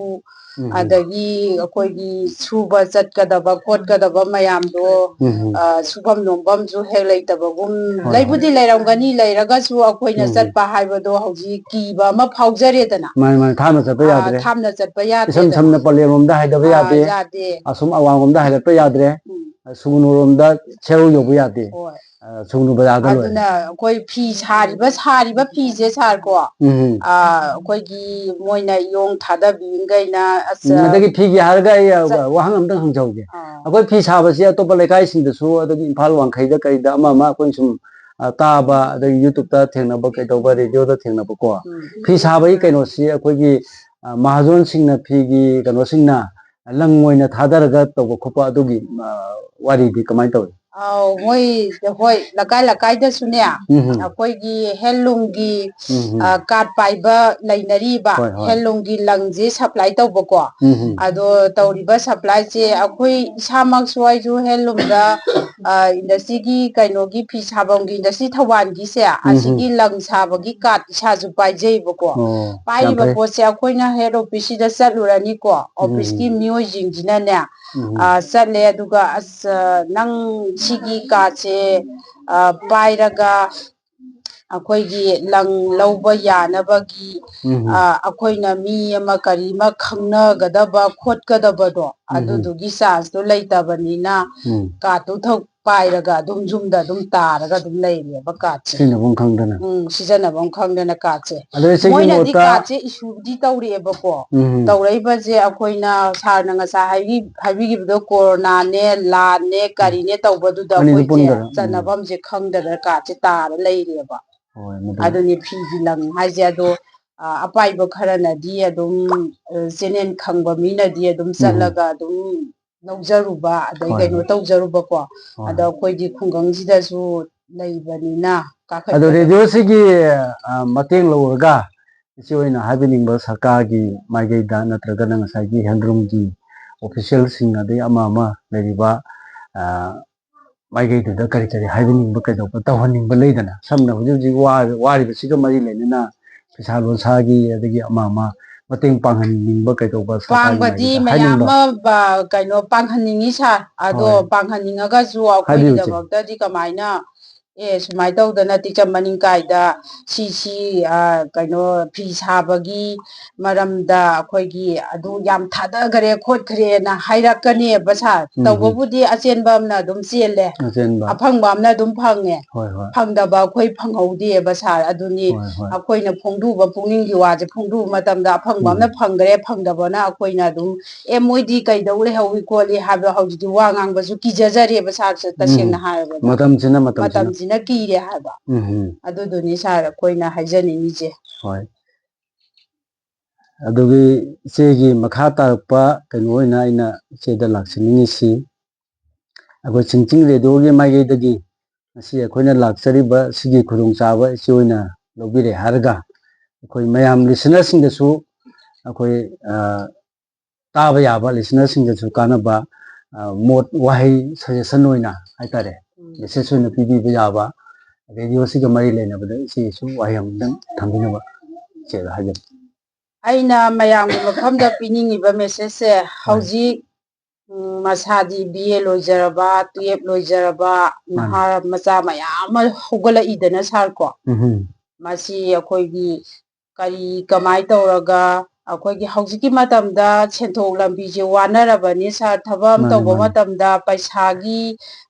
ꯎꯝ, ꯎꯝ꯫ ꯑꯗꯒꯤ ꯑꯩꯈꯣꯏꯒꯤ ꯁꯨꯕ ꯆꯠꯀꯗꯕ ꯈꯣꯠꯀꯗꯕ ꯃꯌꯥꯝꯗꯣ, ꯎꯝ, ꯎꯝ꯫ ꯑ, ꯁꯨꯐꯝ ꯅꯣꯝꯐꯝꯁꯨ ꯍꯦꯛ ꯂꯩꯇꯕꯒꯨꯝ, ꯍꯣꯏ, ꯍꯣꯏ꯫ ꯂꯩꯕꯨꯗꯤ ꯂꯩꯔꯝꯒꯅꯤ, ꯂꯩꯔꯒꯁꯨ ꯑꯩꯈꯣꯏꯅ ꯎꯝ, ꯎꯝ꯫ ꯆꯠꯄ ꯍꯥꯏꯕꯗꯣ ꯍꯧꯖꯤꯛ ꯀꯤꯕ ꯑꯃ ꯐꯥꯎꯖꯔꯦꯗꯅ꯫ ꯃꯥꯅꯤ, ꯃꯥꯅꯤ, ꯊꯥꯞꯅ ꯆꯠꯄ ꯑ, ꯌꯥꯗ꯭ꯔꯦ꯫ ꯊꯥꯞꯅ ꯆꯠꯄ ꯏꯁꯝ ꯌꯥꯗ꯭ꯔꯦꯗꯅ꯫ ꯁꯝꯅ ꯄꯂꯦꯟꯂꯣꯝꯗ ꯍꯥꯏꯗꯕ ꯑ, ꯌꯥꯗꯦ꯫ ꯌꯥꯗꯦ꯫ ꯑꯁꯨꯝ ꯑꯋꯥꯡꯂꯣꯝꯗ ꯍꯥꯏꯒꯠꯄ ꯌꯥꯗ꯭ꯔꯦ꯫ ꯎꯝ꯫ ꯁꯨꯒꯨꯅꯨꯔꯣꯝꯗ ꯁꯦꯔꯧ ꯌꯧꯕ ꯌꯥꯗꯦ꯫ ꯍꯣꯏ꯫ ꯑ, ꯁꯨꯒꯨꯅꯨ ꯕꯖꯥꯔꯗ ꯂꯣꯏꯔꯦ꯫ ꯑꯗꯨꯅ ꯑꯩꯈꯣꯏ ꯐꯤ ꯁꯥꯔꯤꯕ, ꯁꯥꯔꯤꯕ ꯐꯤꯁꯦ ꯁꯥꯔꯀꯣ, ꯎꯝ꯫ ꯑ, ꯑꯩꯈꯣꯏꯒꯤ ꯃꯣꯏꯅ ꯏꯌꯣꯡ ꯊꯥꯗꯕꯤꯈꯩꯅ, ꯑꯁ, ꯎꯝ, ꯑꯗꯒꯤ ꯐꯤꯒꯤ ꯍꯥꯏꯔꯒ ꯑꯩ, ꯑ, ꯆꯠ- ꯋꯥꯍꯪ ꯑꯝꯇꯪ ꯍꯪꯖꯍꯧꯒꯦ꯫ ꯑꯥ꯫ ꯑꯩꯈꯣꯏ ꯐꯤ ꯁꯥꯕꯁꯤ ꯑꯇꯣꯞꯄ ꯂꯩꯀꯥꯏꯁꯤꯡꯗꯁꯨ, ꯑꯗꯒꯤ ꯏꯝꯐꯥꯜ ꯋꯥꯡꯈꯩꯗ ꯀꯩꯗ ꯑꯃ ꯑꯃ ꯑꯩꯈꯣꯏꯅ ꯁꯨꯝ, ꯑ, ꯇꯥꯕ, ꯑꯗꯒꯤ YouTube-ꯇ ꯊꯦꯡꯅꯕ, ꯀꯩꯗꯧꯕ, radio-ꯗ ꯊꯦꯡꯅꯕꯀꯣ꯫ ꯎꯝ꯫ ꯐꯤ ꯁꯥꯕꯒꯤ ꯀꯩꯅꯣꯁꯤ ꯑꯩꯈꯣꯏꯒꯤ, ꯑ, ꯃꯍꯥꯖꯣꯟꯁꯤꯡꯅ, ꯐꯤꯒꯤ ꯀꯩꯅꯣꯁꯤꯡꯅ ꯂꯪ ꯑꯣꯏꯅ ꯊꯥꯗꯔꯒ ꯇꯧꯕ ꯈꯣꯠꯄ ꯑꯗꯨꯒꯤ, ꯑ, ꯋꯥꯔꯤꯗꯤ ꯀꯃꯥꯏꯅ ꯇꯧꯏ? ꯑꯧ, ꯃꯣꯏ, ꯍꯣꯏ, ꯂꯩꯀꯥꯏ ꯂꯩꯀꯥꯏꯗꯁꯨꯅꯦ, ꯎꯝ, ꯎꯝ꯫ ꯑꯩꯈꯣꯏꯒꯤ handloom-ꯒꯤ, ꯎꯝ, ꯎꯝ꯫ ꯑ, card ꯄꯥꯏꯕ ꯂꯩꯅꯔꯤꯕ, ꯍꯣꯏ, ꯍꯣꯏ꯫ Handloom-ꯒꯤ ꯂꯪꯁꯦ supply ꯇꯧꯕꯀꯣ꯫ ꯎꯝ, ꯎꯝ꯫ ꯑꯗꯣ ꯇꯧꯔꯤꯕ supply-ꯁꯦ ꯑꯩꯈꯣꯏ ꯏꯁꯥꯃꯛꯁꯨ, ꯑꯩꯁꯨ handloom-ꯗ, ꯑ, industry-ꯒꯤ ꯀꯩꯅꯣꯒꯤ ꯐꯤ ꯁꯥꯐꯝꯒꯤ industry ꯊꯧꯕꯥꯜꯒꯤꯁꯦ, ꯎꯝ, ꯎꯝ꯫ ꯑꯁꯤꯒꯤ ꯂꯪ ꯁꯥꯕꯒꯤ card ꯏꯁꯥꯁꯨ ꯄꯥꯏꯖꯩꯕꯀꯣ꯫ ꯑꯣ, ꯌꯥꯝ ꯄꯥꯏꯔꯤꯕ ꯐꯩ꯫ ꯄꯣꯠꯁꯦ ꯑꯩꯈꯣꯏꯅ head office-ꯁꯤꯗ ꯆꯠꯂꯨꯔꯅꯤꯀꯣ, ꯎꯝ, office-ꯀꯤ ꯎꯝ꯫ ꯃꯤꯑꯣꯏꯁꯤꯡꯁꯤꯅꯅꯦ, ꯎꯝ꯫ ꯑ, ꯆꯠꯂꯦ, ꯑꯗꯨꯒ, "ꯑꯁ, ꯅꯪ ꯁꯤꯒꯤ card-ꯁꯦ, ꯑ, ꯄꯥꯏꯔꯒ ꯑꯩꯈꯣꯏꯒꯤ ꯂꯪ ꯂꯧꯕ ꯌꯥꯅꯕꯒꯤ, ꯎꯝ꯫ ꯑ, ꯑꯩꯈꯣꯏꯅ ꯃꯤ ꯑꯃ ꯀꯔꯤ ꯑꯃ ꯈꯪꯅꯒꯗꯕ ꯈꯣꯠꯀꯗꯕꯗꯣ, ꯎꯝ꯫ ꯑꯗꯨꯗꯨꯒꯤ chance-ꯇꯣ ꯂꯩꯇꯕꯅꯤꯅ, ꯎꯝ꯫ Card-ꯇꯨ ꯊꯛ ꯄꯥꯏꯔꯒ ꯑꯗꯨꯝ ꯌꯨꯝꯗ ꯑꯗꯨꯝ ꯇꯥꯔꯒ ꯑꯗꯨꯝ ꯂꯩꯔꯦꯕ card-ꯁꯦ꯫ ꯁꯤꯖꯤꯟꯅꯐꯝ ꯈꯪꯗꯅ꯫ ꯎꯝ, ꯁꯤꯖꯤꯟꯅꯐꯝ ꯈꯪꯗꯅ card-ꯁꯦ꯫ ꯑꯗꯣ ꯏꯆꯦꯒꯤ ꯃꯣꯏꯅꯗꯤ ꯃꯣꯠꯇ card-ꯁꯦ issue-ꯗꯤ ꯇꯧꯔꯛꯑꯦꯕꯀꯣ꯫ ꯎꯝ꯫ ꯇꯧꯔꯛꯏꯕꯁꯦ ꯑꯩꯈꯣꯏꯅ, sir-ꯅ ꯉꯁꯥꯏ ꯍꯥꯏꯕꯤ-, ꯍꯥꯏꯕꯤꯈꯤꯕꯗꯣ, corona-ꯅꯦ, ꯂꯥꯟꯅꯦ, ꯎꯝ꯫ ꯀꯔꯤꯅꯦ ꯇꯧꯕꯗꯨꯗ ꯑꯅꯤꯗꯨ ꯑꯩꯈꯣꯏꯁꯦ ꯄꯨꯟꯗꯅ꯫ ꯎꯝ꯫ ꯆꯟꯅꯐꯝꯁꯦ ꯈꯪꯗꯗꯅ card-ꯁꯦ ꯇꯥꯔ ꯂꯩꯔꯦꯕ꯫ ꯍꯣꯏ, ꯃꯗꯨ꯫ ꯑꯗꯨꯅꯤ ꯐꯤꯒꯤ ꯂꯪ ꯍꯥꯏꯁꯦ꯫ ꯑꯗꯣ, ꯑ, ꯑꯄꯥꯏꯕ ꯈꯔꯅꯗꯤ ꯑꯗꯨꯝ, ꯑ, channel ꯈꯪꯕ ꯃꯤꯅꯗꯤ ꯑꯗꯨꯝ ꯎꯝ꯫ ꯆꯠꯂꯒ ꯑꯗꯨꯝ ꯂꯧꯖꯔꯨꯕ, ꯑꯗꯩ ꯍꯣꯏ, ꯀꯩꯅꯣ ꯍꯣꯏ꯫ ꯇꯧꯖꯔꯨꯕꯀꯣ꯫ ꯍꯣꯏ, ꯑꯗꯣ ꯍꯣꯏ꯫ ꯑꯩꯈꯣꯏꯗꯤ ꯈꯨꯡꯒꯪꯁꯤꯗꯁꯨ ꯂꯩꯕꯅꯤꯅ ꯑꯗꯣ ꯀꯥꯈꯠꯄꯗ ꯔꯦꯗꯤꯑꯣꯁꯤꯒꯤ ꯑ, ꯃꯇꯦꯡ ꯂꯧꯔꯒ ꯏꯆꯦ ꯍꯣꯏꯅ ꯍꯥꯏꯕꯤꯅꯤꯡꯕ ꯁꯔꯀꯥꯔꯒꯤ ꯃꯥꯏꯀꯩꯗ ꯅꯠꯇ꯭ꯔꯒꯅ ꯉꯁꯥꯏꯒꯤ ꯍꯦꯟꯗ꯭ꯔꯨꯝꯒꯤ ꯑꯣꯐꯤꯁꯤꯌꯦꯜꯁꯤꯡ ꯑꯗꯩ ꯑꯃ ꯑꯃ ꯂꯩꯔꯤꯕ ꯑ, ꯃꯥꯏꯀꯩꯗꯨꯗ ꯀꯔꯤ ꯀꯔꯤ ꯍꯥꯏꯕꯤꯅꯤꯡꯕ ꯀꯩꯗꯧꯕ ꯇꯧꯍꯟꯅꯤꯡꯕ ꯂꯩꯗꯅ ꯁꯝꯅ ꯍꯧꯖꯤꯛ ꯍꯧꯖꯤꯛ ꯋꯥ- ꯋꯥꯔꯤꯕꯁꯤꯒ ꯃꯔꯤ ꯂꯩꯅꯅ ꯐꯤꯁꯥ ꯂꯣꯟꯁꯥꯒꯤ ꯑꯗꯒꯤ ꯑꯃ ꯑꯃ ꯃꯇꯦꯡ ꯄꯥꯡꯍꯟꯅꯤꯡꯕ ꯀꯩꯗꯧꯕ ꯁꯔꯀꯥꯔꯒꯤ ꯄꯥꯡꯕꯗꯤ ꯃꯥꯏꯀꯩꯗ ꯃꯌꯥꯝ ꯍꯥꯏꯅꯤꯡꯕ ꯑꯃ ꯕ- ꯀꯩꯅꯣ ꯄꯥꯡꯍꯟꯅꯤꯡꯉꯤ ꯁꯥꯔ꯫ ꯑꯗꯣ ꯍꯣꯏ꯫ ꯄꯥꯡꯍꯟꯅꯤꯡꯉꯒꯁꯨ ꯍꯥꯏꯕꯤꯌꯨ ꯏꯆꯦ꯫ ꯑꯩꯈꯣꯏꯒꯤꯗꯃꯛꯇꯗꯤ ꯀꯃꯥꯏꯅ ꯑꯦ ꯁꯨꯃꯥꯏꯅ ꯇꯧꯗꯅ ꯇꯤꯛꯆꯝ ꯃꯅꯤꯡ ꯀꯥꯏꯗ ꯁꯤ ꯁꯤ ꯑ, ꯀꯩꯅꯣ ꯐꯤ ꯁꯥꯕꯒꯤ ꯃꯔꯝꯗ ꯑꯩꯈꯣꯏꯒꯤ ꯑꯗꯨ ꯌꯥꯝ ꯊꯥꯗꯈꯔꯦ ꯈꯣꯠꯈ꯭ꯔꯦꯅ ꯍꯥꯏꯔꯛꯀꯅꯦꯕ ꯁꯥꯔ꯫ ꯎꯝ, ꯎꯝ꯫ ꯇꯧꯕꯕꯨꯗꯤ ꯑꯆꯦꯟꯕ ꯑꯃꯅ ꯑꯗꯨꯝ ꯆꯦꯜꯂꯦ, ꯑꯆꯦꯟꯕ꯫ ꯑꯐꯪꯕ ꯑꯃꯅ ꯑꯗꯨꯝ ꯐꯪꯉꯦ, ꯍꯣꯏ, ꯍꯣꯏ꯫ ꯐꯪꯗꯕ ꯑꯩꯈꯣꯏ ꯐꯪꯍꯧꯗꯦꯕ ꯁꯥꯔ꯫ ꯑꯗꯨꯅꯤ ꯍꯣꯏ, ꯍꯣꯏ꯫ ꯑꯩꯈꯣꯏꯅ ꯐꯣꯡꯗꯣꯛꯎꯕ ꯄꯨꯛꯅꯤꯡꯒꯤ ꯋꯥꯁꯦ ꯐꯣꯡꯗꯣꯛꯎꯕ ꯃꯇꯝꯗ ꯑꯐꯪꯕ ꯑꯃꯅ ꯎꯝ꯫ ꯐꯪꯈ꯭ꯔꯦ, ꯐꯪꯗꯕꯅ ꯑꯩꯈꯣꯏꯅ ꯑꯗꯨꯝ ꯑꯦ ꯃꯣꯏꯗꯤ ꯀꯩꯗꯧ ꯂꯩꯍꯧꯏ ꯈꯣꯠꯂꯤ ꯍꯥꯏꯕ ꯍꯧꯖꯤꯛꯇꯤ ꯋꯥ ꯉꯥꯡꯕꯁꯨ ꯀꯤꯖꯖꯔꯦꯕ ꯁꯥꯔꯁꯦ꯫ ꯎꯝ꯫ ꯇꯁꯦꯡꯅ ꯍꯥꯏꯔꯕꯗ ꯃꯇꯝꯁꯤꯅ ꯃꯇꯝꯁꯤꯅ ꯃꯇꯝꯁꯤꯅ ꯀꯤꯔꯦ ꯍꯥꯏꯕ꯫ ꯎꯝ, ꯎꯝ꯫ ꯑꯗꯨꯗꯨꯅꯤ ꯁꯥꯔ ꯑꯩꯈꯣꯏꯅ ꯍꯥꯏꯖꯅꯤꯡꯉꯤꯁꯦ꯫ ꯍꯣꯏ꯫ ꯑꯗꯨꯒꯤ ꯏꯆꯦꯒꯤ ꯃꯈꯥ ꯇꯥꯔꯛꯄ ꯀꯩꯅꯣ ꯑꯣꯏꯅ ꯑꯩꯅ ꯏꯆꯦꯗ ꯂꯥꯛꯆꯅꯤꯡꯉꯤꯁꯤ, ꯑꯩꯈꯣꯏ ꯆꯤꯡꯆꯤꯡ ꯔꯦꯗꯤꯑꯣꯒꯤ ꯃꯥꯏꯀꯩꯗꯒꯤ ꯉꯁꯤ ꯑꯩꯈꯣꯏꯅ ꯂꯥꯛꯆꯔꯤꯕ ꯁꯤꯒꯤ ꯈꯨꯗꯣꯡꯆꯥꯕ ꯏꯆꯦ ꯑꯣꯏꯅ ꯂꯧꯕꯤꯔꯦ ꯍꯥꯏꯔꯒ, ꯑꯩꯈꯣꯏ ꯃꯌꯥꯝ ꯂꯤꯁꯅꯔꯁꯤꯡꯗꯁꯨ ꯑꯩꯈꯣꯏ, ꯑ, ꯇꯥꯕ ꯌꯥꯕ ꯂꯤꯁꯅꯔꯁꯤꯡꯗꯁꯨ ꯀꯥꯟꯅꯕ, ꯑ, ꯃꯣꯠ ꯋꯥꯍꯩ ꯁꯖꯦꯁꯟ ꯑꯣꯏꯅ ꯍꯥꯏꯇꯥꯔꯦ, ꯎꯝ꯫ ꯃꯦꯁꯦꯖ ꯑꯣꯏꯅ ꯄꯤꯕꯤꯕ ꯌꯥꯕ, ꯔꯦꯗꯤꯑꯣꯁꯤꯒ ꯃꯔꯤ ꯂꯩꯅꯕꯗ ꯏꯆꯦꯁꯨ ꯋꯥꯍꯩ ꯑꯃꯨꯛꯇꯪ ꯊꯝꯕꯤꯅꯕ ꯏꯆꯦꯗ ꯍꯥꯏꯖꯕ꯫ ꯑꯩꯅ ꯃꯌꯥꯝꯒꯤ ꯃꯐꯝꯗ ꯄꯤꯅꯤꯡꯉꯤꯕ ꯃꯦꯁꯦꯖꯁꯦ, ꯍꯣꯏ꯫ ꯍꯧꯖꯤꯛ ꯎꯝ, ꯃꯁꯥꯗꯤ ꯕꯤ ꯑꯦ ꯂꯣꯏꯖꯔꯕ, ꯇꯨꯌꯦꯞ ꯂꯣꯏꯖꯔꯕ ꯃꯥꯅꯤ꯫ ꯅꯍꯥ ꯃꯆꯥ ꯃꯌꯥꯝ ꯑꯃ ꯍꯧꯒꯠꯂꯛꯏꯗꯅ ꯁꯥꯔ ꯀꯣ꯫ ꯎꯝ꯫ ꯃꯁꯤ ꯑꯩꯈꯣꯏꯒꯤ ꯀꯔꯤ ꯀꯃꯥꯏ ꯇꯧꯔꯒ ꯑꯩꯈꯣꯏꯒꯤ ꯍꯧꯖꯤꯛꯀꯤ ꯃꯇꯝꯗ ꯁꯦꯟꯊꯣꯛ ꯂꯝꯕꯤꯁꯦ ꯋꯥꯅꯔꯕꯅꯤ ꯁꯥꯔ꯫ ꯊꯕꯛ ꯑꯃ ꯃꯥꯅꯤ, ꯇꯧꯕ ꯃꯥꯅꯤ꯫ ꯃꯇꯝꯗ ꯄꯩꯁꯥꯒꯤ,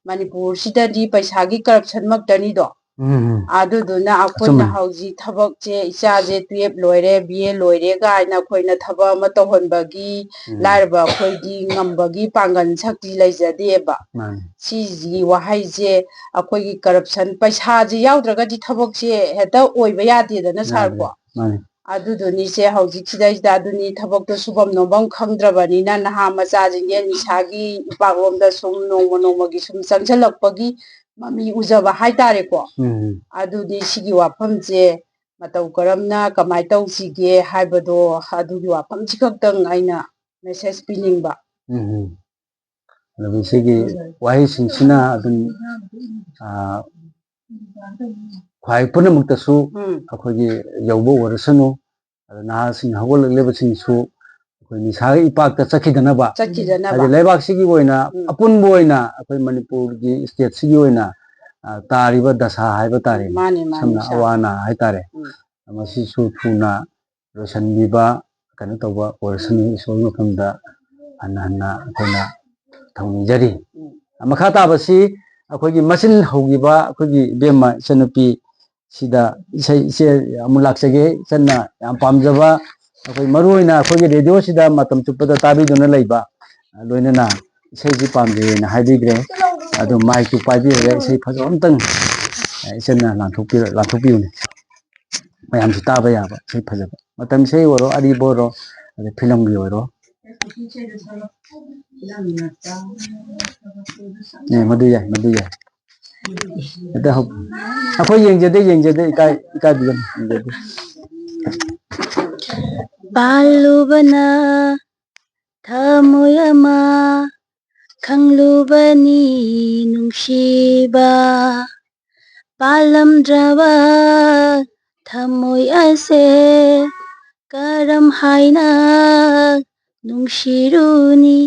ꯃꯅꯤꯄꯨꯔꯁꯤꯗꯗꯤ ꯄꯩꯁꯥꯒꯤ corruption ꯃꯛꯇꯅꯤꯗꯣ꯫ ꯎꯝ, ꯎꯝ꯫ ꯑꯗꯨꯗꯨꯅ ꯑꯩꯈꯣꯏꯅ ꯑꯆꯨꯝꯕꯅꯤ꯫ ꯍꯧꯖꯤꯛ ꯊꯕꯛꯁꯦ ꯏꯆꯥꯁꯦ ꯇꯨꯌꯦꯞ ꯂꯣꯏꯔꯦ, ꯕꯤ ꯑꯦ ꯂꯣꯏꯔꯦ ꯀꯥꯏꯅ ꯑꯩꯈꯣꯏꯅ ꯊꯕꯛ ꯑꯃ ꯇꯧꯍꯟꯕꯒꯤ ꯎꯝ꯫ ꯂꯥꯏꯔꯕ ꯑꯩꯈꯣꯏꯗꯤ ꯉꯝꯕꯒꯤ ꯄꯥꯡꯒꯜ ꯁꯛꯇꯤ ꯂꯩꯖꯗꯦꯕ꯫ ꯃꯥꯅꯤ꯫ ꯁꯤꯁꯤꯒꯤ ꯋꯥꯍꯩꯁꯦ ꯑꯩꯈꯣꯏꯒꯤ corruption, ꯄꯩꯁꯥꯁꯦ ꯌꯥꯎꯗ꯭ꯔꯒꯗꯤ ꯊꯕꯛꯁꯦ ꯍꯦꯛꯇ ꯑꯣꯏꯕ ꯌꯥꯗꯦꯗꯅ ꯁꯥꯔ ꯀꯣ꯫ ꯌꯥꯗ꯭ꯔꯦ꯫ ꯃꯥꯅꯤ꯫ ꯑꯗꯨꯗꯨꯅꯤꯁꯦ ꯍꯧꯖꯤꯛꯁꯤꯗꯩꯁꯤꯗ ꯑꯗꯨꯅꯤ ꯊꯕꯛꯇꯣ ꯁꯨꯐꯝ ꯅꯣꯝꯐꯝ ꯈꯪꯗ꯭ꯔꯕꯅꯤꯅ ꯅꯍꯥ ꯃꯆꯥꯁꯤꯡꯁꯦ ꯅꯤꯁꯥꯒꯤ ꯏꯄꯥꯛꯂꯣꯝꯗ ꯁꯨꯝ ꯅꯣꯡꯃ ꯅꯣꯡꯃꯒꯤ ꯁꯨꯝ ꯆꯪꯁꯤꯜꯂꯛꯄꯒꯤ ꯃꯃꯤ ꯎꯖꯕ ꯍꯥꯏꯇꯥꯔꯦꯀꯣ꯫ ꯎꯝ ꯑꯗꯨꯗꯤ ꯁꯤꯒꯤ ꯋꯥꯐꯝꯁꯦ ꯃꯇꯧ ꯀꯔꯝꯅ ꯀꯃꯥꯏꯅ ꯇꯧꯁꯤꯒꯦ ꯍꯥꯏꯕꯗꯣ ꯑꯗꯨꯒꯤ ꯋꯥꯐꯝꯁꯤ ꯈꯛꯇꯪ ꯑꯩꯅ ꯃꯦꯁꯦꯖ ꯄꯤꯅꯤꯡꯕ꯫ ꯎꯝ ꯑꯗꯨꯒ ꯁꯤꯒꯤ ꯋꯥꯍꯩꯁꯤꯡꯁꯤꯅ ꯑꯗꯨꯝ ꯑꯥ, ꯈ꯭ꯋꯥꯏ ꯄꯨꯝꯅꯃꯛꯇꯁꯨ ꯎꯝ ꯑꯩꯈꯣꯏꯒꯤ ꯌꯧꯕ ꯑꯣꯏꯔꯁꯅꯨ꯫ ꯑꯗ ꯅꯍꯥꯁꯤꯡ ꯍꯧꯒꯠꯂꯛꯂꯤꯕꯁꯤꯡꯁꯨ ꯑꯩꯈꯣꯏ ꯅꯤꯁꯥꯒꯤ ꯏꯄꯥꯛꯇ ꯆꯠꯈꯤꯗꯅꯕ, ꯆꯠꯈꯤꯗꯅꯕ꯫ ꯍꯥꯏꯗꯤ ꯂꯩꯕꯥꯛꯁꯤꯒꯤ ꯑꯣꯏꯅ ꯎꯝ ꯑꯄꯨꯟꯕ ꯑꯣꯏꯅ ꯑꯩꯈꯣꯏ ꯃꯅꯤꯄꯨꯔꯒꯤ ꯏꯁꯇꯦꯠꯁꯤꯒꯤ ꯑꯣꯏꯅ ꯑ, ꯇꯥꯔꯤꯕ ꯗꯁꯥ ꯍꯥꯏꯕ ꯇꯥꯔꯦ, ꯃꯥꯅꯦ, ꯃꯥꯅꯦ, ꯁꯝꯅ ꯁꯥꯔ꯫ ꯑꯋꯥ ꯑꯅꯥ ꯍꯥꯏꯇꯥꯔꯦ, ꯎꯝ ꯃꯁꯤꯁꯨ ꯊꯨꯅ ꯂꯣꯏꯁꯤꯟꯕꯤꯕ, ꯀꯩꯅꯣ ꯇꯧꯕ ꯑꯣꯏꯔꯁꯅꯨ꯫ ꯏꯁꯣꯔꯒꯤ ꯃꯐꯝꯗ ꯍꯟꯅ ꯍꯟꯅ ꯑꯩꯈꯣꯏꯅ ꯊꯧꯅꯤꯖꯔꯤ꯫ ꯎꯝ ꯃꯈꯥ ꯇꯥꯕꯁꯤ ꯑꯩꯈꯣꯏꯒꯤ ꯃꯆꯤꯟ ꯍꯧꯈꯤꯕ ꯑꯩꯈꯣꯏꯒꯤ ꯏꯕꯦꯝꯃ ꯏꯆꯟꯅꯨꯄꯤ ꯁꯤꯗ ꯏꯁꯩ, ꯏꯆꯦ ꯑꯃꯨꯛ ꯂꯥꯛꯆꯒꯦ꯫ ꯏꯆꯟꯅ ꯌꯥꯝ ꯄꯥꯝꯖꯕ, ꯑꯩꯈꯣꯏ ꯃꯔꯨ ꯑꯣꯏꯅ ꯑꯩꯈꯣꯏꯒꯤ ꯔꯦꯗꯤꯑꯣꯁꯤꯗ ꯃꯇꯝ ꯆꯨꯞꯄꯗ ꯇꯥꯕꯤꯗꯨꯅ ꯂꯩꯕ, ꯂꯣꯏꯅꯅ ꯏꯁꯩꯁꯤ ꯄꯥꯝꯖꯩꯅ ꯍꯥꯏꯕꯤꯈ꯭ꯔꯦ꯫ ꯑꯗꯨ ꯃꯥꯏꯛꯇꯨ ꯄꯥꯏꯕꯤꯔꯒ ꯏꯁꯩ ꯐꯖꯕ ꯑꯝꯇꯪ ꯏꯆꯟꯅ ꯂꯥꯟꯊꯣꯛꯄꯤꯔ-, ꯂꯥꯟꯊꯣꯛꯄꯤꯌꯨꯅꯦ꯫ ꯃꯌꯥꯝꯁꯨ ꯇꯥꯕ ꯌꯥꯕ ꯏꯁꯩ ꯐꯖꯕ, ꯃꯇꯝ ꯏꯁꯩ ꯑꯣꯏꯔꯣ, ꯑꯔꯤꯕ ꯑꯣꯏꯔꯣ, ꯑꯗꯩ ꯐꯤꯂꯝꯒꯤ ꯑꯣꯏꯔꯣ꯫ ꯑꯦ, ꯃꯗꯨ ꯌꯥꯏ, ꯃꯗꯨ ꯌꯥꯏ꯫ ꯍꯦꯛꯇ ꯍꯧ-, ꯑꯩꯈꯣꯏ ꯌꯦꯡꯖꯗꯦ, ꯌꯦꯡꯖꯗꯦ, ꯏꯀꯥꯏ, ꯏꯀꯥꯏꯕꯤꯒꯅꯨ, ꯌꯦꯡꯖꯗꯦ꯫ ꯄꯥꯜꯂꯨꯕꯅ ꯊꯃꯣꯏ ꯑꯃ ꯈꯪꯂꯨꯕꯅꯤ ꯅꯨꯡꯁꯤꯕ꯫ ꯄꯥꯜꯂꯝꯗ꯭ꯔꯕ ꯊꯃꯣꯏ ꯑꯁꯦ ꯀꯔꯝ ꯍꯥꯏꯅ ꯅꯨꯡꯁꯤꯔꯨꯅꯤ?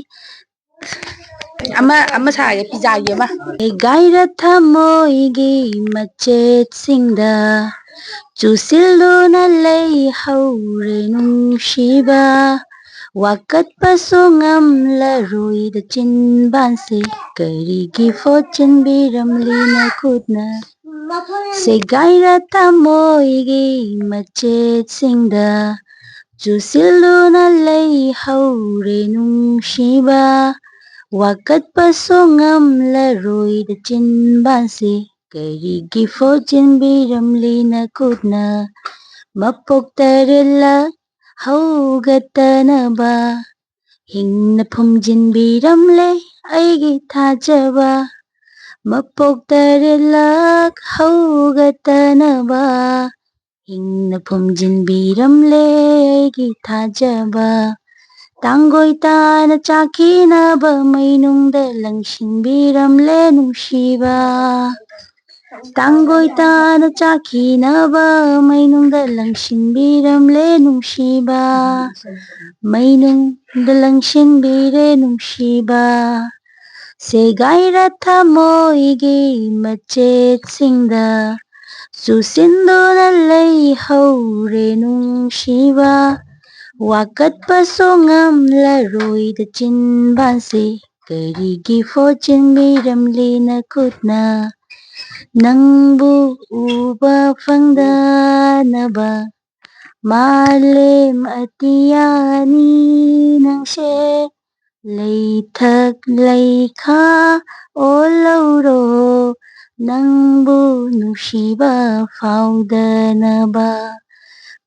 ꯑꯃ ꯑꯃ ꯁꯥꯒꯦ, ꯄꯤꯖꯥꯒꯤ ꯑꯃ꯫ ꯁꯦꯒꯥꯏꯔ ꯊꯃꯣꯏꯒꯤ ꯃꯆꯦꯠꯁꯤꯡꯗ ꯆꯨꯁꯤꯜꯂꯨꯅ ꯂꯩꯍꯧꯔꯦ ꯅꯨꯡꯁꯤꯕ꯫ ꯋꯥꯀꯠꯄꯁꯨ ꯉꯝꯂꯔꯣꯏꯗ ꯆꯤꯟꯕꯥꯟꯁꯦ, ꯀꯔꯤꯒꯤ ꯐꯣꯠꯆꯤꯟꯕꯤꯔꯝꯂꯤ ꯅꯈꯨꯠꯅ? ꯁꯦꯒꯥꯏꯔ ꯊꯃꯣꯏꯒꯤ ꯃꯆꯦꯠꯁꯤꯡꯗ ꯆꯨꯁꯤꯜꯂꯨꯅ ꯂꯩꯍꯧꯔꯦ ꯅꯨꯡꯁꯤꯕ꯫ ꯋꯥꯀꯠꯄꯁꯨ ꯉꯝꯂꯔꯣꯏꯗ ꯆꯤꯟꯕꯥꯟꯁꯦ, ꯀꯔꯤꯒꯤ ꯐꯣꯠꯆꯤꯟꯕꯤꯔꯝꯂꯤ ꯅꯈꯨꯠꯅ? ꯃꯄꯣꯛ ꯇꯔꯦꯠꯂꯛ ꯍꯧꯒꯠꯇꯅꯕ ꯍꯤꯡꯅ ꯐꯨꯝꯖꯤꯟꯕꯤꯔꯝꯂꯦ ꯑꯩꯒꯤ ꯊꯥꯖꯕ꯫ ꯃꯄꯣꯛ ꯇꯔꯦꯠꯂꯛ ꯍꯧꯒꯠꯇꯅꯕ ꯍꯤꯡꯅ ꯐꯨꯝꯖꯤꯟꯕꯤꯔꯝꯂꯦ ꯑꯩꯒꯤ ꯊꯥꯖꯕ꯫ ꯇꯥꯡꯒꯣꯏ ꯇꯥꯅ ꯆꯥꯛꯈꯤꯅꯕ ꯃꯩꯅꯨꯡꯗ ꯂꯪꯁꯤꯟꯕꯤꯔꯝꯂꯦ ꯅꯨꯡꯁꯤꯕ꯫ ꯇꯥꯡꯒꯣꯏ ꯇꯥꯅ ꯆꯥꯛꯈꯤꯅꯕ ꯃꯩꯅꯨꯡꯗ ꯂꯪꯁꯤꯟꯕꯤꯔꯝꯂꯦ ꯅꯨꯡꯁꯤꯕ꯫ ꯃꯩꯅꯨꯡꯗ ꯂꯪꯁꯤꯟꯕꯤꯔꯦ ꯅꯨꯡꯁꯤꯕ꯫ ꯁꯦꯒꯥꯏꯔ ꯊꯃꯣꯏꯒꯤ ꯃꯆꯦꯠꯁꯤꯡꯗ ꯆꯨꯁꯤꯟꯗꯨꯅ ꯂꯩꯍꯧꯔꯦ ꯅꯨꯡꯁꯤꯕ꯫ ꯋꯥꯀꯠꯄꯁꯨ ꯉꯝꯂꯔꯣꯏꯗ ꯆꯤꯟꯕꯥꯟꯁꯦ ꯀꯔꯤꯒꯤ ꯐꯣꯠꯆꯤꯟꯕꯤꯔꯝꯂꯤ ꯅꯈꯨꯠꯅ? ꯅꯪꯕꯨ ꯎꯕ ꯐꯪꯗꯅꯕ ꯃꯥꯂꯦꯝ ꯑꯇꯤꯌꯥꯅꯤ ꯅꯪꯁꯦ ꯂꯩꯊꯛ ꯂꯩꯈꯥ ꯑꯣꯜꯍꯧꯔꯣ꯫ ꯅꯪꯕꯨ ꯅꯨꯡꯁꯤꯕ ꯐꯥꯎꯗꯅꯕ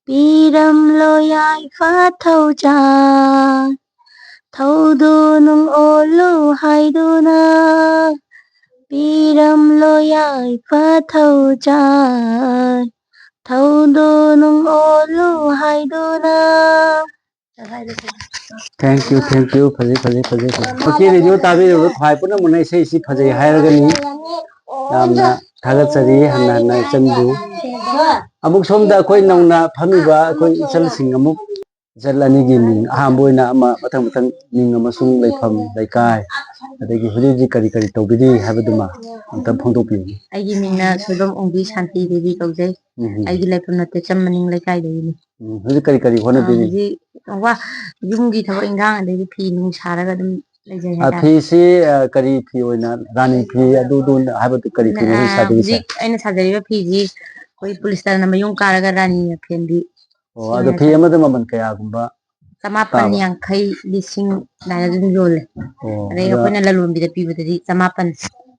ꯄꯤꯔꯝꯂꯣ ꯌꯥꯏꯐ ꯊꯧꯖꯥꯜ꯫ ꯊꯧꯗꯨ ꯅꯨꯡ ꯑꯣꯜꯂꯨ ꯍꯥꯏꯗꯨꯅ ꯄꯤꯔꯝꯂꯣ ꯌꯥꯏꯐ ꯊꯧꯖꯥꯜ꯫ ꯊꯧꯗꯨ ꯅꯨꯡ ꯑꯣꯜꯂꯨ ꯍꯥꯏꯗꯨꯅ꯫ Thank you, thank you. ꯐꯖꯩ, ꯐꯖꯩ, ꯐꯖꯩ, ꯐꯖꯩ꯫ ꯑꯣꯀꯦ, ꯔꯦꯗꯤꯑꯣ ꯇꯥꯕꯤꯔꯤꯕ ꯈ꯭ꯋꯥꯏ ꯄꯨꯝꯅꯃꯛꯅ ꯏꯁꯩꯁꯤ ꯐꯖꯩ ꯍꯥꯏꯔꯒꯅꯤ꯫ ꯌꯥꯝꯅ ꯊꯥꯒꯠꯆꯔꯤ, ꯍꯟꯅ ꯍꯟꯅ ꯏꯆꯟꯕꯨ꯫ ꯑꯃꯨꯛ ꯁꯣꯝꯗ ꯑꯩꯈꯣꯏ ꯅꯧꯅ ꯐꯝꯃꯤꯕ ꯑꯩꯈꯣꯏ ꯏꯆꯜꯁꯤꯡ ꯑꯃꯨꯛ, ꯏꯆꯜ ꯑꯅꯤꯒꯤ ꯃꯤꯡ ꯑꯍꯥꯟꯕ ꯑꯣꯏꯅ ꯑꯃ ꯃꯊꯪ ꯃꯊꯪ ꯃꯤꯡ ꯑꯃꯁꯨꯡ ꯂꯩꯐꯝ ꯂꯩꯀꯥꯏ, ꯑꯗꯒꯤ ꯍꯧꯖꯤꯛ ꯍꯧꯖꯤꯛ ꯀꯔꯤ ꯀꯔꯤ ꯇꯧꯕꯤꯔꯤ ꯍꯥꯏꯕꯗꯨꯃ ꯑꯝꯇꯪ ꯐꯣꯡꯗꯣꯛꯄꯤꯌꯨ꯫ ꯑꯩꯒꯤ ꯃꯤꯡꯅ ꯁꯣꯏꯕꯝ ꯑꯣꯡꯕꯤ ꯁꯥꯟꯇꯤ ꯗꯦꯕꯤ ꯀꯧꯖꯩ꯫ ꯎꯝ꯫ ꯑꯩꯒꯤ ꯂꯩꯐꯝꯅ ꯇꯦꯛꯆꯝ ꯃꯅꯤꯡ ꯂꯩꯀꯥꯏꯗꯒꯤꯅꯤ꯫ ꯎꯝ, ꯍꯧꯖꯤꯛ ꯀꯔꯤ ꯀꯔꯤ ꯑ, ꯍꯣꯠꯅꯕꯤꯔꯤ? ꯍꯧꯖꯤꯛ ꯋꯥ ꯌꯨꯝꯒꯤ ꯊꯕꯛ ꯏꯟꯈꯥꯡ ꯑꯗꯩꯗꯤ ꯐꯤ ꯅꯨꯡ ꯁꯥꯔꯒ ꯑꯗꯨꯝ ꯂꯩꯖꯩ ꯑ, ꯍꯥꯏꯇꯥꯔꯦ꯫ ꯐꯤꯁꯤ, ꯑ, ꯀꯔꯤ ꯐꯤ ꯑꯣꯏꯅ, ꯔꯥꯅꯤ ꯐꯤ ꯑꯗꯨꯗꯨ ꯍꯥꯏꯕꯗꯨ ꯀꯔꯤ ꯐꯤꯅꯣ ꯍꯧꯖꯤꯛ ꯑ, ꯁꯥꯕꯤꯔꯤꯁꯦ? ꯍꯧꯖꯤꯛ ꯑꯩꯅ ꯁꯥꯖꯔꯤꯕ ꯐꯤꯁꯤ ꯑꯩꯈꯣꯏ ꯄꯣꯂꯤꯁꯇꯔꯅ ꯃꯌꯨꯡ ꯀꯥꯔꯒ ꯔꯥꯅꯤꯅ ꯐꯦꯟꯕꯤ꯫ ꯑꯣ, ꯑꯗꯣ ꯐꯤ ꯑꯃꯗ ꯃꯃꯜ ꯀꯌꯥꯒꯨꯝꯕ? ꯆꯃꯥꯄꯟ ꯇꯥꯕ? ꯌꯥꯡꯈꯩ, ꯂꯤꯁꯤꯡ ꯑꯗꯨꯃꯥꯏꯅ ꯑꯗꯨꯝ ꯌꯣꯜꯂꯦ꯫ ꯑꯣ, ꯑꯗꯩ ꯑꯗ, ꯑꯩꯈꯣꯏꯅ ꯂꯂꯣꯟꯕꯤꯗ ꯄꯤꯕꯗꯗꯤ ꯆꯃꯥꯄꯟ꯫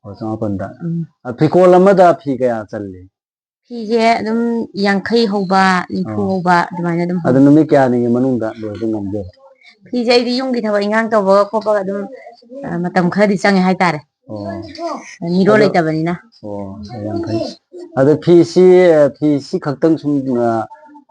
ꯑꯣ, ꯆꯃꯥꯄꯟꯗ꯫ ꯎꯝ꯫ ꯑ, ꯐꯤꯀꯣꯜ ꯑꯃꯗ ꯐꯤ ꯀꯌꯥ ꯆꯜꯂꯤ? ꯐꯤꯁꯦ ꯑꯗꯨꯝ ꯌꯥꯡꯈꯩ ꯍꯧꯕ, ꯅꯤꯐꯨ ꯑꯣ꯫ ꯍꯧꯕ ꯑꯗꯨꯃꯥꯏꯅ ꯑꯗꯨꯝ ꯍꯧ꯫ ꯑꯗꯨ ꯅꯨꯃꯤꯠ ꯀꯌꯥꯅꯤꯒꯤ ꯃꯅꯨꯡꯗ ꯂꯣꯏꯕ ꯉꯝꯒꯦꯕ? ꯐꯤꯁꯦ ꯑꯩꯗꯤ ꯌꯨꯝꯒꯤ ꯊꯕꯛ ꯏꯟꯈꯥꯡ ꯇꯧꯕꯒ ꯈꯣꯠꯄꯒ ꯑꯗꯨꯝ ꯑ, ꯃꯇꯝ ꯈꯔꯗꯤ ꯆꯪꯉꯦ ꯍꯥꯏꯇꯥꯔꯦ꯫ ꯑꯣ꯫ ꯃꯤꯔꯣꯜ ꯑꯗꯣ ꯂꯩꯇꯕꯅꯤꯅ꯫ ꯑꯣ, ꯌꯥꯝ ꯐꯩ꯫ ꯑꯗꯣ ꯐꯤꯁꯤ, ꯐꯤꯁꯤ ꯈꯛꯇꯪ ꯁꯨꯝ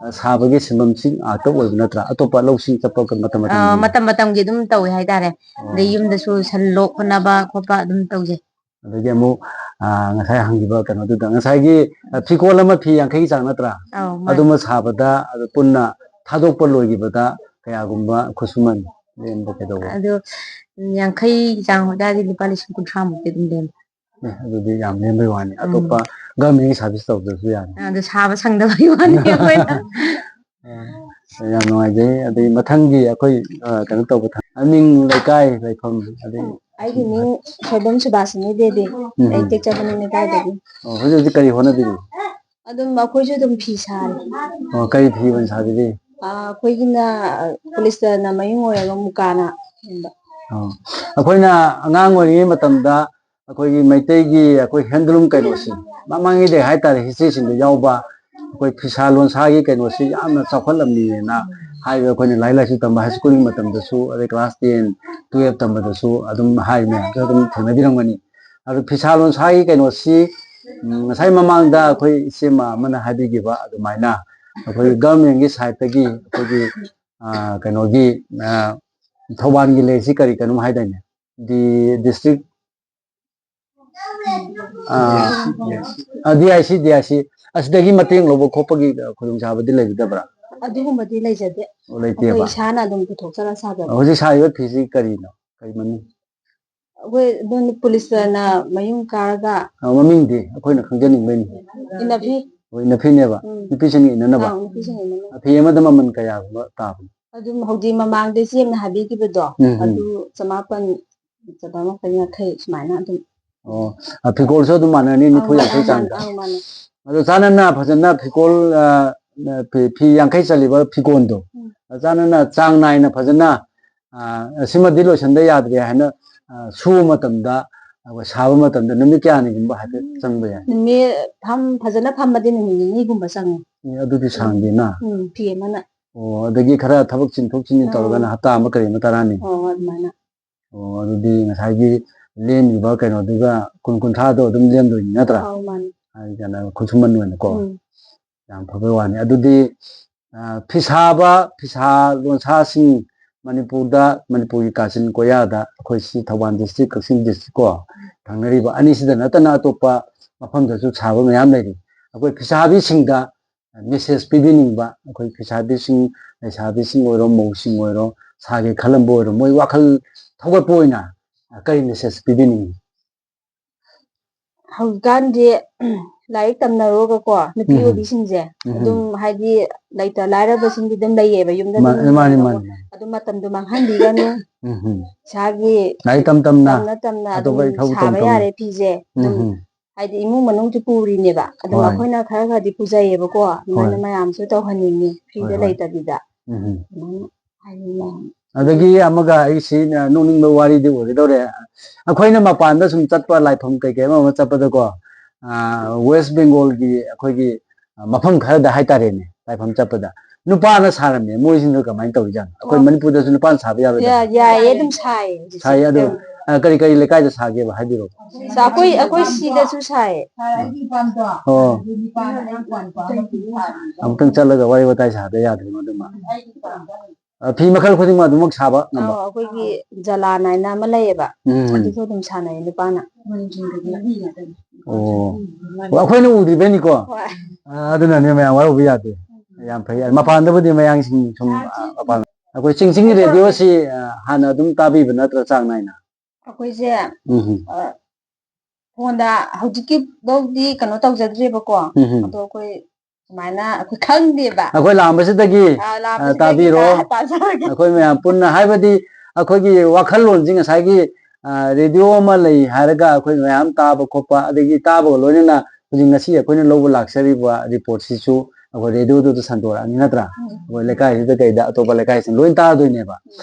ꯑ, ꯁꯥꯕꯒꯤ ꯁꯤꯟꯐꯝꯁꯤ ꯉꯥꯛꯇ ꯑꯣꯏꯕ ꯅꯠꯇ꯭ꯔꯥ? ꯑꯇꯣꯞꯄ ꯂꯧꯁꯤꯡ ꯆꯠꯄ ꯃꯇꯝ ꯑ, ꯃꯇꯝꯒꯤ? ꯃꯇꯝ ꯃꯇꯝꯒꯤ ꯑꯗꯨꯝ ꯇꯧꯋꯦ ꯍꯥꯏꯇꯥꯔꯦ꯫ ꯑꯣ꯫ ꯑꯗꯩ ꯌꯨꯝꯗꯁꯨ ꯁꯟ ꯂꯣꯛ ꯈꯣꯠꯅꯕ ꯈꯣꯠꯄ ꯑꯗꯨꯝ ꯇꯧꯖꯩ꯫ ꯑꯗꯒꯤ ꯑꯃꯨꯛ ꯑ, ꯉꯁꯥꯏ ꯍꯪꯈꯤꯕ ꯀꯩꯅꯣꯗꯨꯗ, ꯉꯁꯥꯏꯒꯤ ꯑ, ꯐꯤꯀꯣꯜ ꯑꯃ ꯐꯤ ꯌꯥꯡꯈꯩꯒꯤ ꯆꯥꯡ ꯅꯠꯇ꯭ꯔꯥ? ꯑꯧ, ꯃꯥꯅꯦ꯫ ꯑꯗꯨꯃ ꯁꯥꯕꯗ ꯑꯗꯨ ꯄꯨꯟꯅ ꯊꯥꯗꯣꯛꯄ ꯂꯣꯏꯈꯤꯕꯗ ꯀꯌꯥꯒꯨꯝꯕ ꯈꯨꯠꯁꯨꯃꯟ ꯂꯦꯝꯕ ꯀꯩꯗꯧꯕ? ꯑꯗꯣ ꯌꯥꯡꯈꯩ ꯆꯥꯡ ꯑꯣꯏꯇꯥꯔꯗꯤ ꯂꯨꯄꯥ ꯂꯤꯁꯤꯡ ꯀꯨꯟꯊ꯭ꯔꯥꯃꯨꯛꯇꯤ ꯑꯗꯨꯝ ꯂꯦꯝꯃꯦ꯫ ꯑꯦ, ꯑꯗꯨꯗꯤ ꯌꯥꯝ ꯂꯦꯝꯕꯩ ꯋꯥꯅꯤ꯫ ꯎꯝ꯫ ꯑꯇꯣꯞꯄ ꯒꯔꯃꯦꯟꯒꯤ ꯁꯥꯔꯚꯤꯁ ꯇꯧꯗ꯭ꯔꯁꯨ ꯌꯥꯅꯤ꯫ ꯑꯗꯣ ꯁꯥꯕ ꯁꯪꯗꯕꯒꯤ ꯋꯥꯅꯤ ꯑꯩꯈꯣꯏꯅ꯫ ꯑ, ꯌꯥꯝ ꯅꯨꯡꯉꯥꯏꯖꯩ꯫ ꯑꯗꯩ ꯃꯊꯪꯒꯤ ꯑꯩꯈꯣꯏ ꯑ, ꯀꯩꯅꯣ ꯇꯧꯕ ꯊ-, ꯃꯃꯤꯡ, ꯂꯩꯀꯥꯏ, ꯂꯩꯐꯝ, ꯑꯗꯩ ꯑꯩꯒꯤ ꯃꯤꯡ ꯁꯣꯏꯕꯝ ꯁꯨꯕꯥꯁꯤꯅꯤ ꯗꯦꯕꯤ꯫ ꯎꯝ꯫ ꯑꯩ ꯇꯦꯛꯆꯝ ꯃꯅꯤꯡ ꯂꯩꯀꯥꯏꯗꯒꯤ꯫ ꯑꯣ, ꯍꯧꯖꯤꯛ ꯍꯧꯖꯤꯛ ꯀꯔꯤ ꯍꯣꯠꯅꯕꯤꯔꯤ? ꯑꯗꯨꯝ ꯑꯩꯈꯣꯏꯁꯨ ꯑꯗꯨꯝ ꯐꯤ ꯁꯥꯔꯤ꯫ ꯑꯣ, ꯀꯔꯤ ꯐꯤ ꯑꯣꯏꯅ ꯁꯥꯕꯤꯔꯤ? ꯑ, ꯑꯩꯈꯣꯏꯒꯤꯅ ꯄꯣꯂꯤꯁꯇꯔꯅ ꯃꯌꯨꯡ ꯑꯣꯏꯔꯒ ꯃꯨꯀꯥꯅ ꯍꯦꯟꯕ꯫ ꯑꯣ, ꯑꯩꯈꯣꯏꯅ ꯑꯉꯥꯡ ꯑꯣꯏꯔꯤꯉꯩ ꯃꯇꯝꯗ ꯑꯩꯈꯣꯏꯒꯤ ꯃꯩꯇꯩꯒꯤ ꯑꯩꯈꯣꯏ ꯍꯦꯟꯗꯂꯨꯝ ꯀꯩꯅꯣꯁꯦ, ꯃꯃꯥꯡꯉꯩꯗꯩ ꯍꯥꯏꯇꯥꯔꯦ, ꯍꯤꯁꯇ꯭ꯔꯤꯁꯤꯡꯗ ꯌꯥꯎꯕ ꯑꯩꯈꯣꯏ ꯐꯤꯁꯥ ꯂꯣꯟꯁꯥꯒꯤ ꯀꯩꯅꯣꯁꯤ ꯌꯥꯝꯅ ꯆꯥꯎꯈꯠꯂꯝꯃꯤꯅ ꯍꯥꯏꯕ꯫ ꯑꯩꯈꯣꯏꯅ ꯂꯥꯏꯔꯤꯛ ꯂꯥꯏꯁꯨ ꯇꯝꯕ ꯍꯥꯏ ꯁ꯭ꯀꯨꯜꯒꯤ ꯃꯇꯝꯗꯁꯨ, ꯑꯗꯩ ꯀ꯭ꯂꯥꯁ ꯇꯦꯟ, ꯇꯨꯌꯦꯜꯞ ꯇꯝꯕꯗꯁꯨ ꯑꯗꯨꯝ ꯍꯥꯏ ꯃꯌꯥꯝꯁꯨ ꯑꯗꯨꯝ ꯊꯦꯡꯅꯕꯤꯔꯝꯒꯅꯤ꯫ ꯑꯗꯨ ꯐꯤꯁꯥ ꯂꯣꯟꯁꯥꯒꯤ ꯀꯩꯅꯣꯁꯤ, ꯎꯝ, ꯉꯁꯥꯏ ꯃꯃꯥꯡꯗ ꯑꯩꯈꯣꯏ ꯏꯆꯦꯃ ꯑꯃꯅ ꯍꯥꯏꯕꯤꯈꯤꯕ ꯑꯗꯨꯃꯥꯏꯅ ꯑꯩꯈꯣꯏ ꯒꯚꯔꯟꯃꯦꯟꯒꯤ ꯁꯥꯏꯠꯇꯒꯤ ꯑꯩꯈꯣꯏꯒꯤ ꯑ, ꯀꯩꯅꯣꯒꯤ, ꯑ, ꯊꯧꯕꯥꯜꯒꯤ ꯂꯩꯔꯤꯁꯤ ꯀꯔꯤ ꯀꯩꯅꯣꯝ ꯍꯥꯏꯗꯥꯏꯅꯦ? ꯗꯤ ꯗꯤꯁꯇ꯭ꯔꯤꯛ, ꯑ, ꯑ, D I C, D I C, ꯑꯁꯤꯗꯒꯤ ꯃꯇꯦꯡ ꯂꯧꯕ ꯈꯣꯠꯄꯒꯤ ꯈꯨꯗꯣꯡꯆꯥꯕꯗꯤ ꯂꯩꯕꯤꯗꯕ꯭ꯔꯥ? ꯑꯗꯨꯒꯨꯝꯕꯗꯤ ꯂꯩꯖꯗꯦ꯫ ꯑꯣ, ꯂꯩꯇꯦꯕ? ꯑꯩꯈꯣꯏ ꯏꯁꯥꯅ ꯑꯗꯨꯝ ꯄꯨꯊꯣꯛꯆꯔ ꯁꯥꯖꯕ꯫ ꯍꯧꯖꯤꯛ ꯁꯥꯔꯤꯕ ꯐꯤꯁꯤ ꯀꯔꯤꯅꯣ? ꯀꯔꯤ ꯃꯃꯤꯡ? ꯑꯩꯈꯣꯏ ꯑꯗꯨꯝ ꯄꯨꯂꯤꯁꯅ ꯃꯌꯨꯡ ꯀꯥꯔꯒ ꯑ, ꯃꯃꯤꯡꯗꯤ ꯑꯩꯈꯣꯏꯅ ꯈꯪꯖꯅꯤꯡꯕꯩꯅꯤ꯫ ꯏꯅꯐꯤ꯫ ꯍꯣꯏ, ꯏꯅꯐꯤꯅꯦꯕ꯫ ꯎꯝ꯫ ꯅꯨꯄꯤꯁꯤꯡꯅ ꯏꯅꯅꯕ꯫ ꯑꯥ, ꯅꯨꯄꯤꯁꯤꯡꯅ ꯏꯅꯅꯕ꯫ ꯐꯤ ꯑꯃꯗ ꯃꯃꯜ ꯀꯌꯥꯒꯨꯝꯕ ꯇꯥꯕꯅꯣ? ꯑꯗꯨꯝ ꯍꯧꯖꯤꯛ ꯃꯃꯥꯡꯗ ꯏꯆꯦ ꯑꯃꯅ ꯍꯥꯏꯕꯤꯈꯤꯕꯗꯣ, ꯎꯝ, ꯎꯝ꯫ ꯑꯗꯨ ꯆꯃꯥꯄꯟ, ꯆꯃꯥꯄꯟ ꯌꯥꯡꯈꯩ ꯁꯨꯃꯥꯏꯅ ꯑꯗꯨꯝ꯫ ꯑꯣ, ꯑ, ꯐꯤꯒꯣꯜꯁꯨ ꯑꯗꯨꯝ ꯃꯥꯟꯅꯅꯤ, ꯅꯤꯐꯨ ꯑꯥ, ꯌꯥꯡꯈꯩ ꯑꯥ, ꯆꯥꯡꯗ꯫ ꯑꯥ, ꯃꯥꯟꯅꯩ꯫ ꯑꯗꯣ ꯆꯥꯅꯅ ꯐꯖꯅ ꯐꯤꯒꯣꯜ, ꯑ, ꯐꯤ, ꯐꯤ ꯌꯥꯡꯈꯩ ꯆꯜꯂꯤꯕ ꯐꯤꯒꯣꯜꯗꯣ, ꯎꯝ꯫ ꯑ, ꯆꯥꯅꯅ ꯆꯥꯡ ꯅꯥꯏꯅ ꯐꯖꯅ, ꯑ, ꯁꯤꯃꯗꯤ ꯂꯣꯏꯁꯟꯗ ꯌꯥꯗ꯭ꯔꯦ ꯍꯥꯏꯅ, ꯑ, ꯁꯨꯕ ꯃꯇꯝꯗ, ꯑꯗꯨꯒ ꯁꯥꯕ ꯃꯇꯝꯗ ꯅꯨꯃꯤꯠ ꯀꯌꯥꯅꯤꯒꯨꯝꯕ ꯍꯥꯏꯐꯦꯠ ꯆꯪꯕ ꯌꯥꯏ? ꯅꯨꯃꯤꯠ ꯐꯝ ꯐꯖꯅ ꯐꯝꯕꯗꯤ ꯅꯨꯃꯤꯠ ꯅꯤꯅꯤꯒꯨꯝꯕ ꯆꯪꯉꯤ꯫ ꯑꯦ, ꯑꯗꯨꯗꯤ ꯁꯥꯡꯗꯦꯅ꯫ ꯎꯝ, ꯐꯤ ꯑꯃꯅ꯫ ꯑꯣ, ꯑꯗꯒꯤ ꯈꯔ ꯊꯕꯛ ꯆꯤꯟꯊꯣꯛ ꯆꯤꯟꯁꯤꯟ ꯑꯥ꯫ ꯇꯧꯔꯒꯅ ꯍꯞꯇꯥ ꯑꯃ ꯀꯔꯤ ꯑꯃ ꯇꯔꯥꯅꯤ꯫ ꯍꯣꯏ, ꯍꯣꯏ, ꯑꯗꯨꯃꯥꯏꯅ꯫ ꯑꯣ, ꯑꯗꯨꯗꯤ ꯉꯁꯥꯏꯒꯤ ꯂꯦꯝꯃꯤꯕ ꯀꯩꯅꯣꯗꯨꯒ ꯀꯨꯟ ꯀꯨꯟꯊ꯭ꯔꯥꯗꯣ ꯑꯗꯨꯝ ꯂꯦꯝꯗꯣꯏꯅꯤ ꯅꯠꯇ꯭ꯔꯥ? ꯑꯧ, ꯃꯥꯅꯤ꯫ ꯍꯥꯏꯗꯤ ꯀꯩꯅꯣ, ꯈꯨꯠꯁꯨꯃꯟ ꯑꯣꯏꯅꯀꯣ꯫ ꯎꯝ꯫ ꯌꯥꯝ ꯐꯕꯩ ꯋꯥꯅꯤ꯫ ꯑꯗꯨꯗꯤ, ꯑ, ꯐꯤꯁꯥꯕ, ꯐꯤꯁꯥ ꯂꯣꯟꯁꯥꯁꯤꯡ ꯃꯅꯤꯄꯨꯔꯗ, ꯃꯅꯤꯄꯨꯔꯒꯤ ꯀꯥꯆꯤꯟ ꯀꯣꯌꯥꯗ, ꯑꯩꯈꯣꯏ ꯁꯤ ꯊꯧꯕꯥꯜ district, ꯀꯛꯆꯤꯡ district ꯀꯣ, ꯊꯪꯅꯔꯤꯕ ꯑꯅꯤꯁꯤꯗ ꯅꯠꯇꯅ ꯑꯇꯣꯞꯄ ꯃꯐꯝꯗꯁꯨ ꯁꯥꯕ ꯃꯌꯥꯝ ꯂꯩꯔꯤ꯫ ꯑꯩꯈꯣꯏ ꯐꯤꯁꯥꯕꯤꯁꯤꯡꯗ message ꯄꯤꯕꯤꯅꯤꯡꯕ, ꯑꯩꯈꯣꯏ ꯐꯤꯁꯥꯕꯤꯁꯤꯡ, ꯂꯩꯁꯥꯕꯤꯁꯤꯡ ꯑꯣꯏꯔꯣ, ꯃꯧꯁꯤꯡ ꯑꯣꯏꯔꯣ, ꯁꯥꯒꯦ ꯈꯜꯂꯝꯕ ꯑꯣꯏꯔꯣ, ꯃꯣꯏ ꯋꯥꯈꯜ ꯊꯧꯒꯠꯄ ꯑꯣꯏꯅ ꯀꯔꯤ message ꯄꯤꯕꯤꯅꯤꯡꯉꯤ? ꯍꯧꯖꯤꯛꯀꯥꯟꯗꯤ ꯂꯥꯏꯔꯤꯛ ꯇꯝꯅꯔꯨꯔꯒꯀꯣ, ꯅꯨꯄꯤ ꯎꯝ꯫ ꯑꯣꯏꯕꯤꯁꯤꯡꯁꯦ ꯎꯝ꯫ ꯑꯗꯨꯝ ꯍꯥꯏꯗꯤ ꯂꯩꯇ ꯂꯥꯏꯔꯕꯁꯤꯡꯗꯤ ꯑꯗꯨꯝ ꯂꯩꯌꯦꯕ, ꯌꯨꯝꯗ ꯃꯥ-, ꯑꯗꯨꯝ ꯃꯥꯅꯤ, ꯂꯩꯔꯒꯀꯣ꯫ ꯃꯥꯅꯤ, ꯃꯥꯅꯤ꯫ ꯑꯗꯨ ꯃꯇꯝꯗꯣ ꯃꯥꯡꯍꯟꯕꯤꯒꯅꯨ꯫ ꯎꯝ, ꯎꯝ꯫ ꯏꯁꯥꯒꯤ ꯂꯥꯏꯔꯤꯛ ꯇꯝ ꯇꯝꯅ ꯇꯝꯅ ꯇꯝꯅ ꯑꯇꯣꯞꯄ ꯑꯗꯨꯝ ꯏꯊꯧ ꯁꯥꯕ ꯇꯧ-, ꯌꯥꯔꯦ ꯐꯤꯁꯦ꯫ ꯎꯝ, ꯑꯗꯨꯝ ꯎꯝ꯫ ꯍꯥꯏꯗꯤ ꯏꯃꯨꯡ ꯃꯅꯨꯡꯁꯨ ꯄꯨꯔꯤꯅꯦꯕ꯫ ꯑꯗꯨꯝ ꯍꯣꯏ꯫ ꯑꯩꯈꯣꯏꯅ ꯈꯔ ꯈꯔꯗꯤ ꯄꯨꯖꯩꯌꯦꯕꯀꯣ꯫ ꯑꯗꯨꯃꯥꯏꯅ ꯍꯣꯏ꯫ ꯃꯌꯥꯝꯁꯨ ꯇꯧꯍꯟꯅꯤꯡꯉꯤ, ꯍꯣꯏ, ꯐ꯭ꯔꯤꯗ ꯍꯣꯏ꯫ ꯂꯩꯇꯕꯤꯗ꯫ ꯎꯝ, ꯎꯝ꯫ ꯑꯗꯨꯃꯥꯏꯅ ꯍꯥꯏꯅꯤꯡꯉꯤ ꯃꯌꯥꯝ꯫ ꯑꯗꯒꯤ ꯑꯃꯒ ꯑꯩ ꯁꯤ ꯅꯣꯛꯅꯤꯡꯕ ꯋꯥꯔꯤꯗꯤ ꯑꯣꯏꯒꯗꯧꯔꯦ꯫ ꯑꯩꯈꯣꯏꯅ ꯃꯄꯥꯟꯗ ꯁꯨꯝ ꯆꯠꯄ, ꯂꯥꯏꯐꯝ ꯀꯩꯀꯩ ꯑꯃ ꯑꯃ ꯆꯠꯄꯗꯀꯣ, ꯑ, West Bengal ꯒꯤ ꯑꯩꯈꯣꯏꯒꯤ, ꯑ, ꯃꯐꯝ ꯈꯔꯗ ꯍꯥꯏꯇꯥꯔꯦꯅꯦ, ꯂꯥꯏꯐꯝ ꯆꯠꯄꯗ ꯅꯨꯄꯥꯅ ꯁꯥꯔꯝꯃꯦ꯫ ꯃꯣꯏꯁꯤꯡꯗꯣ ꯀꯃꯥꯏꯅ ꯇꯧꯔꯤꯖꯥꯠꯅꯣ? ꯑꯩꯈꯣꯏ ꯑꯣ꯫ ꯃꯅꯤꯄꯨꯔꯗꯁꯨ ꯅꯨꯄꯥꯅ ꯁꯥꯕ ꯌꯥꯔꯣꯏꯗ꯭ꯔꯥ? ꯌꯥ-, ꯌꯥꯏꯌꯦ, ꯑꯗꯨꯝ ꯁꯥꯏꯌꯦ ꯍꯧꯖꯤꯛꯁꯦ꯫ ꯁꯥꯏꯌꯦ ꯑꯗꯣ, ꯌꯥꯝ꯫ ꯑ, ꯀꯔꯤ ꯀꯔꯤ ꯂꯩꯀꯥꯏꯗ ꯁꯥꯒꯦꯕ? ꯍꯥꯏꯕꯤꯔꯛꯑꯣ꯫ ꯑꯩꯈꯣꯏ, ꯑꯩꯈꯣꯏ ꯁꯤꯗꯁꯨ ꯁꯥꯏꯌꯦ꯫ ꯑꯣ꯫ ꯑꯃꯨꯛꯇꯪ ꯆꯠꯂꯒ ꯋꯥꯔꯤ ꯋꯥꯇꯥꯏ ꯁꯥꯗ ꯌꯥꯗ꯭ꯔꯦ ꯃꯗꯨꯃ꯫ ꯑ, ꯐꯤ ꯃꯈꯜ ꯈꯨꯗꯤꯡꯃꯛ ꯑꯗꯨꯃꯛ ꯁꯥꯕ ꯉꯝꯕ? ꯑꯧ, ꯑꯩꯈꯣꯏꯒꯤ ꯖꯂꯥꯟ ꯍꯥꯏꯅ ꯑꯃ ꯂꯩꯌꯦꯕ꯫ ꯎꯝ꯫ ꯑꯗꯨꯁꯨ ꯑꯗꯨꯝ ꯁꯥꯟꯅꯩ ꯅꯨꯄꯥꯅ꯫ ꯑꯣ꯫ ꯑꯣ, ꯑꯩꯈꯣꯏꯅ ꯎꯗ꯭ꯔꯤꯕꯩꯅꯤꯀꯣ? ꯍꯣꯏ꯫ ꯑ, ꯑꯗꯨꯅꯅꯦ ꯃꯌꯥꯝ ꯋꯥꯔꯧꯕ ꯌꯥꯗꯦ꯫ ꯌꯥꯝ ꯐꯩ꯫ ꯃꯄꯥꯟꯗꯕꯨꯗꯤ ꯃꯌꯥꯡꯁꯤꯡ ꯁꯨꯝ, ꯑ, ꯃꯄꯥꯟ, ꯑꯩꯈꯣꯏ ꯆꯤꯡꯆꯤꯡꯒꯤ ꯔꯦꯗꯤꯑꯣꯁꯤ, ꯑ, ꯍꯥꯟꯅ ꯑꯗꯨꯝ ꯇꯥꯕꯤꯕ ꯅꯠꯇ꯭ꯔꯥ ꯆꯥꯡ ꯅꯥꯏꯅ? ꯑꯩꯈꯣꯏꯁꯦ, ꯎꯝ꯫ ꯑ, ꯐꯣꯟꯗ ꯍꯧꯖꯤꯛꯀꯤ ꯐꯥꯎꯗꯤ ꯀꯩꯅꯣ ꯇꯧꯖꯗ꯭ꯔꯦꯕꯀꯣ꯫ ꯎꯝ꯫ ꯑꯗꯣ ꯑꯩꯈꯣꯏ ꯁꯨꯃꯥꯏꯅ ꯑꯩꯈꯣꯏ ꯈꯪꯗꯦꯕ꯫ ꯑꯩꯈꯣꯏ ꯂꯥꯛꯑꯝꯕꯁꯤꯗꯒꯤ, ꯑ, ꯑ, ꯂꯥꯛꯄꯁꯤꯗꯒꯤ ꯇꯥꯕꯤꯔꯣ꯫ ꯇꯥ-, ꯇꯥꯖꯔꯒꯦ꯫ ꯑꯩꯈꯣꯏ ꯃꯌꯥꯝ ꯄꯨꯟꯅ, ꯍꯥꯏꯕꯗꯤ ꯑꯩꯈꯣꯏꯒꯤ ꯋꯥꯈꯜꯂꯣꯟꯁꯤ ꯉꯁꯥꯏꯒꯤ, ꯑ, ꯔꯦꯗꯤꯑꯣ ꯑꯃ ꯂꯩ ꯍꯥꯏꯔꯒ ꯑꯩꯈꯣꯏ ꯃꯌꯥꯝ ꯇꯥꯕ ꯈꯣꯠꯄ, ꯑꯗꯒꯤ ꯇꯥꯕꯒ ꯂꯣꯏꯅꯅ ꯍꯧꯖꯤꯛ ꯉꯁꯤ ꯑꯩꯈꯣꯏꯅ ꯂꯧꯕ ꯂꯥꯛꯆꯔꯤꯕ ꯔꯤꯄꯣꯔꯠꯁꯤꯁꯨ ꯑꯩꯈꯣꯏ ꯔꯦꯗꯤꯑꯣꯗꯨꯗ ꯁꯟꯗꯣꯔꯛꯑꯅꯤ ꯅꯠꯇ꯭ꯔꯥ? ꯑꯩꯈꯣꯏ ꯂꯩꯀꯥꯏꯁꯤꯗ ꯀꯩꯗ ꯑꯇꯣꯞꯄ ꯂꯩꯀꯥꯏꯁꯤꯡ ꯂꯣꯏ ꯇꯥꯗꯣꯏꯅꯦꯕ꯫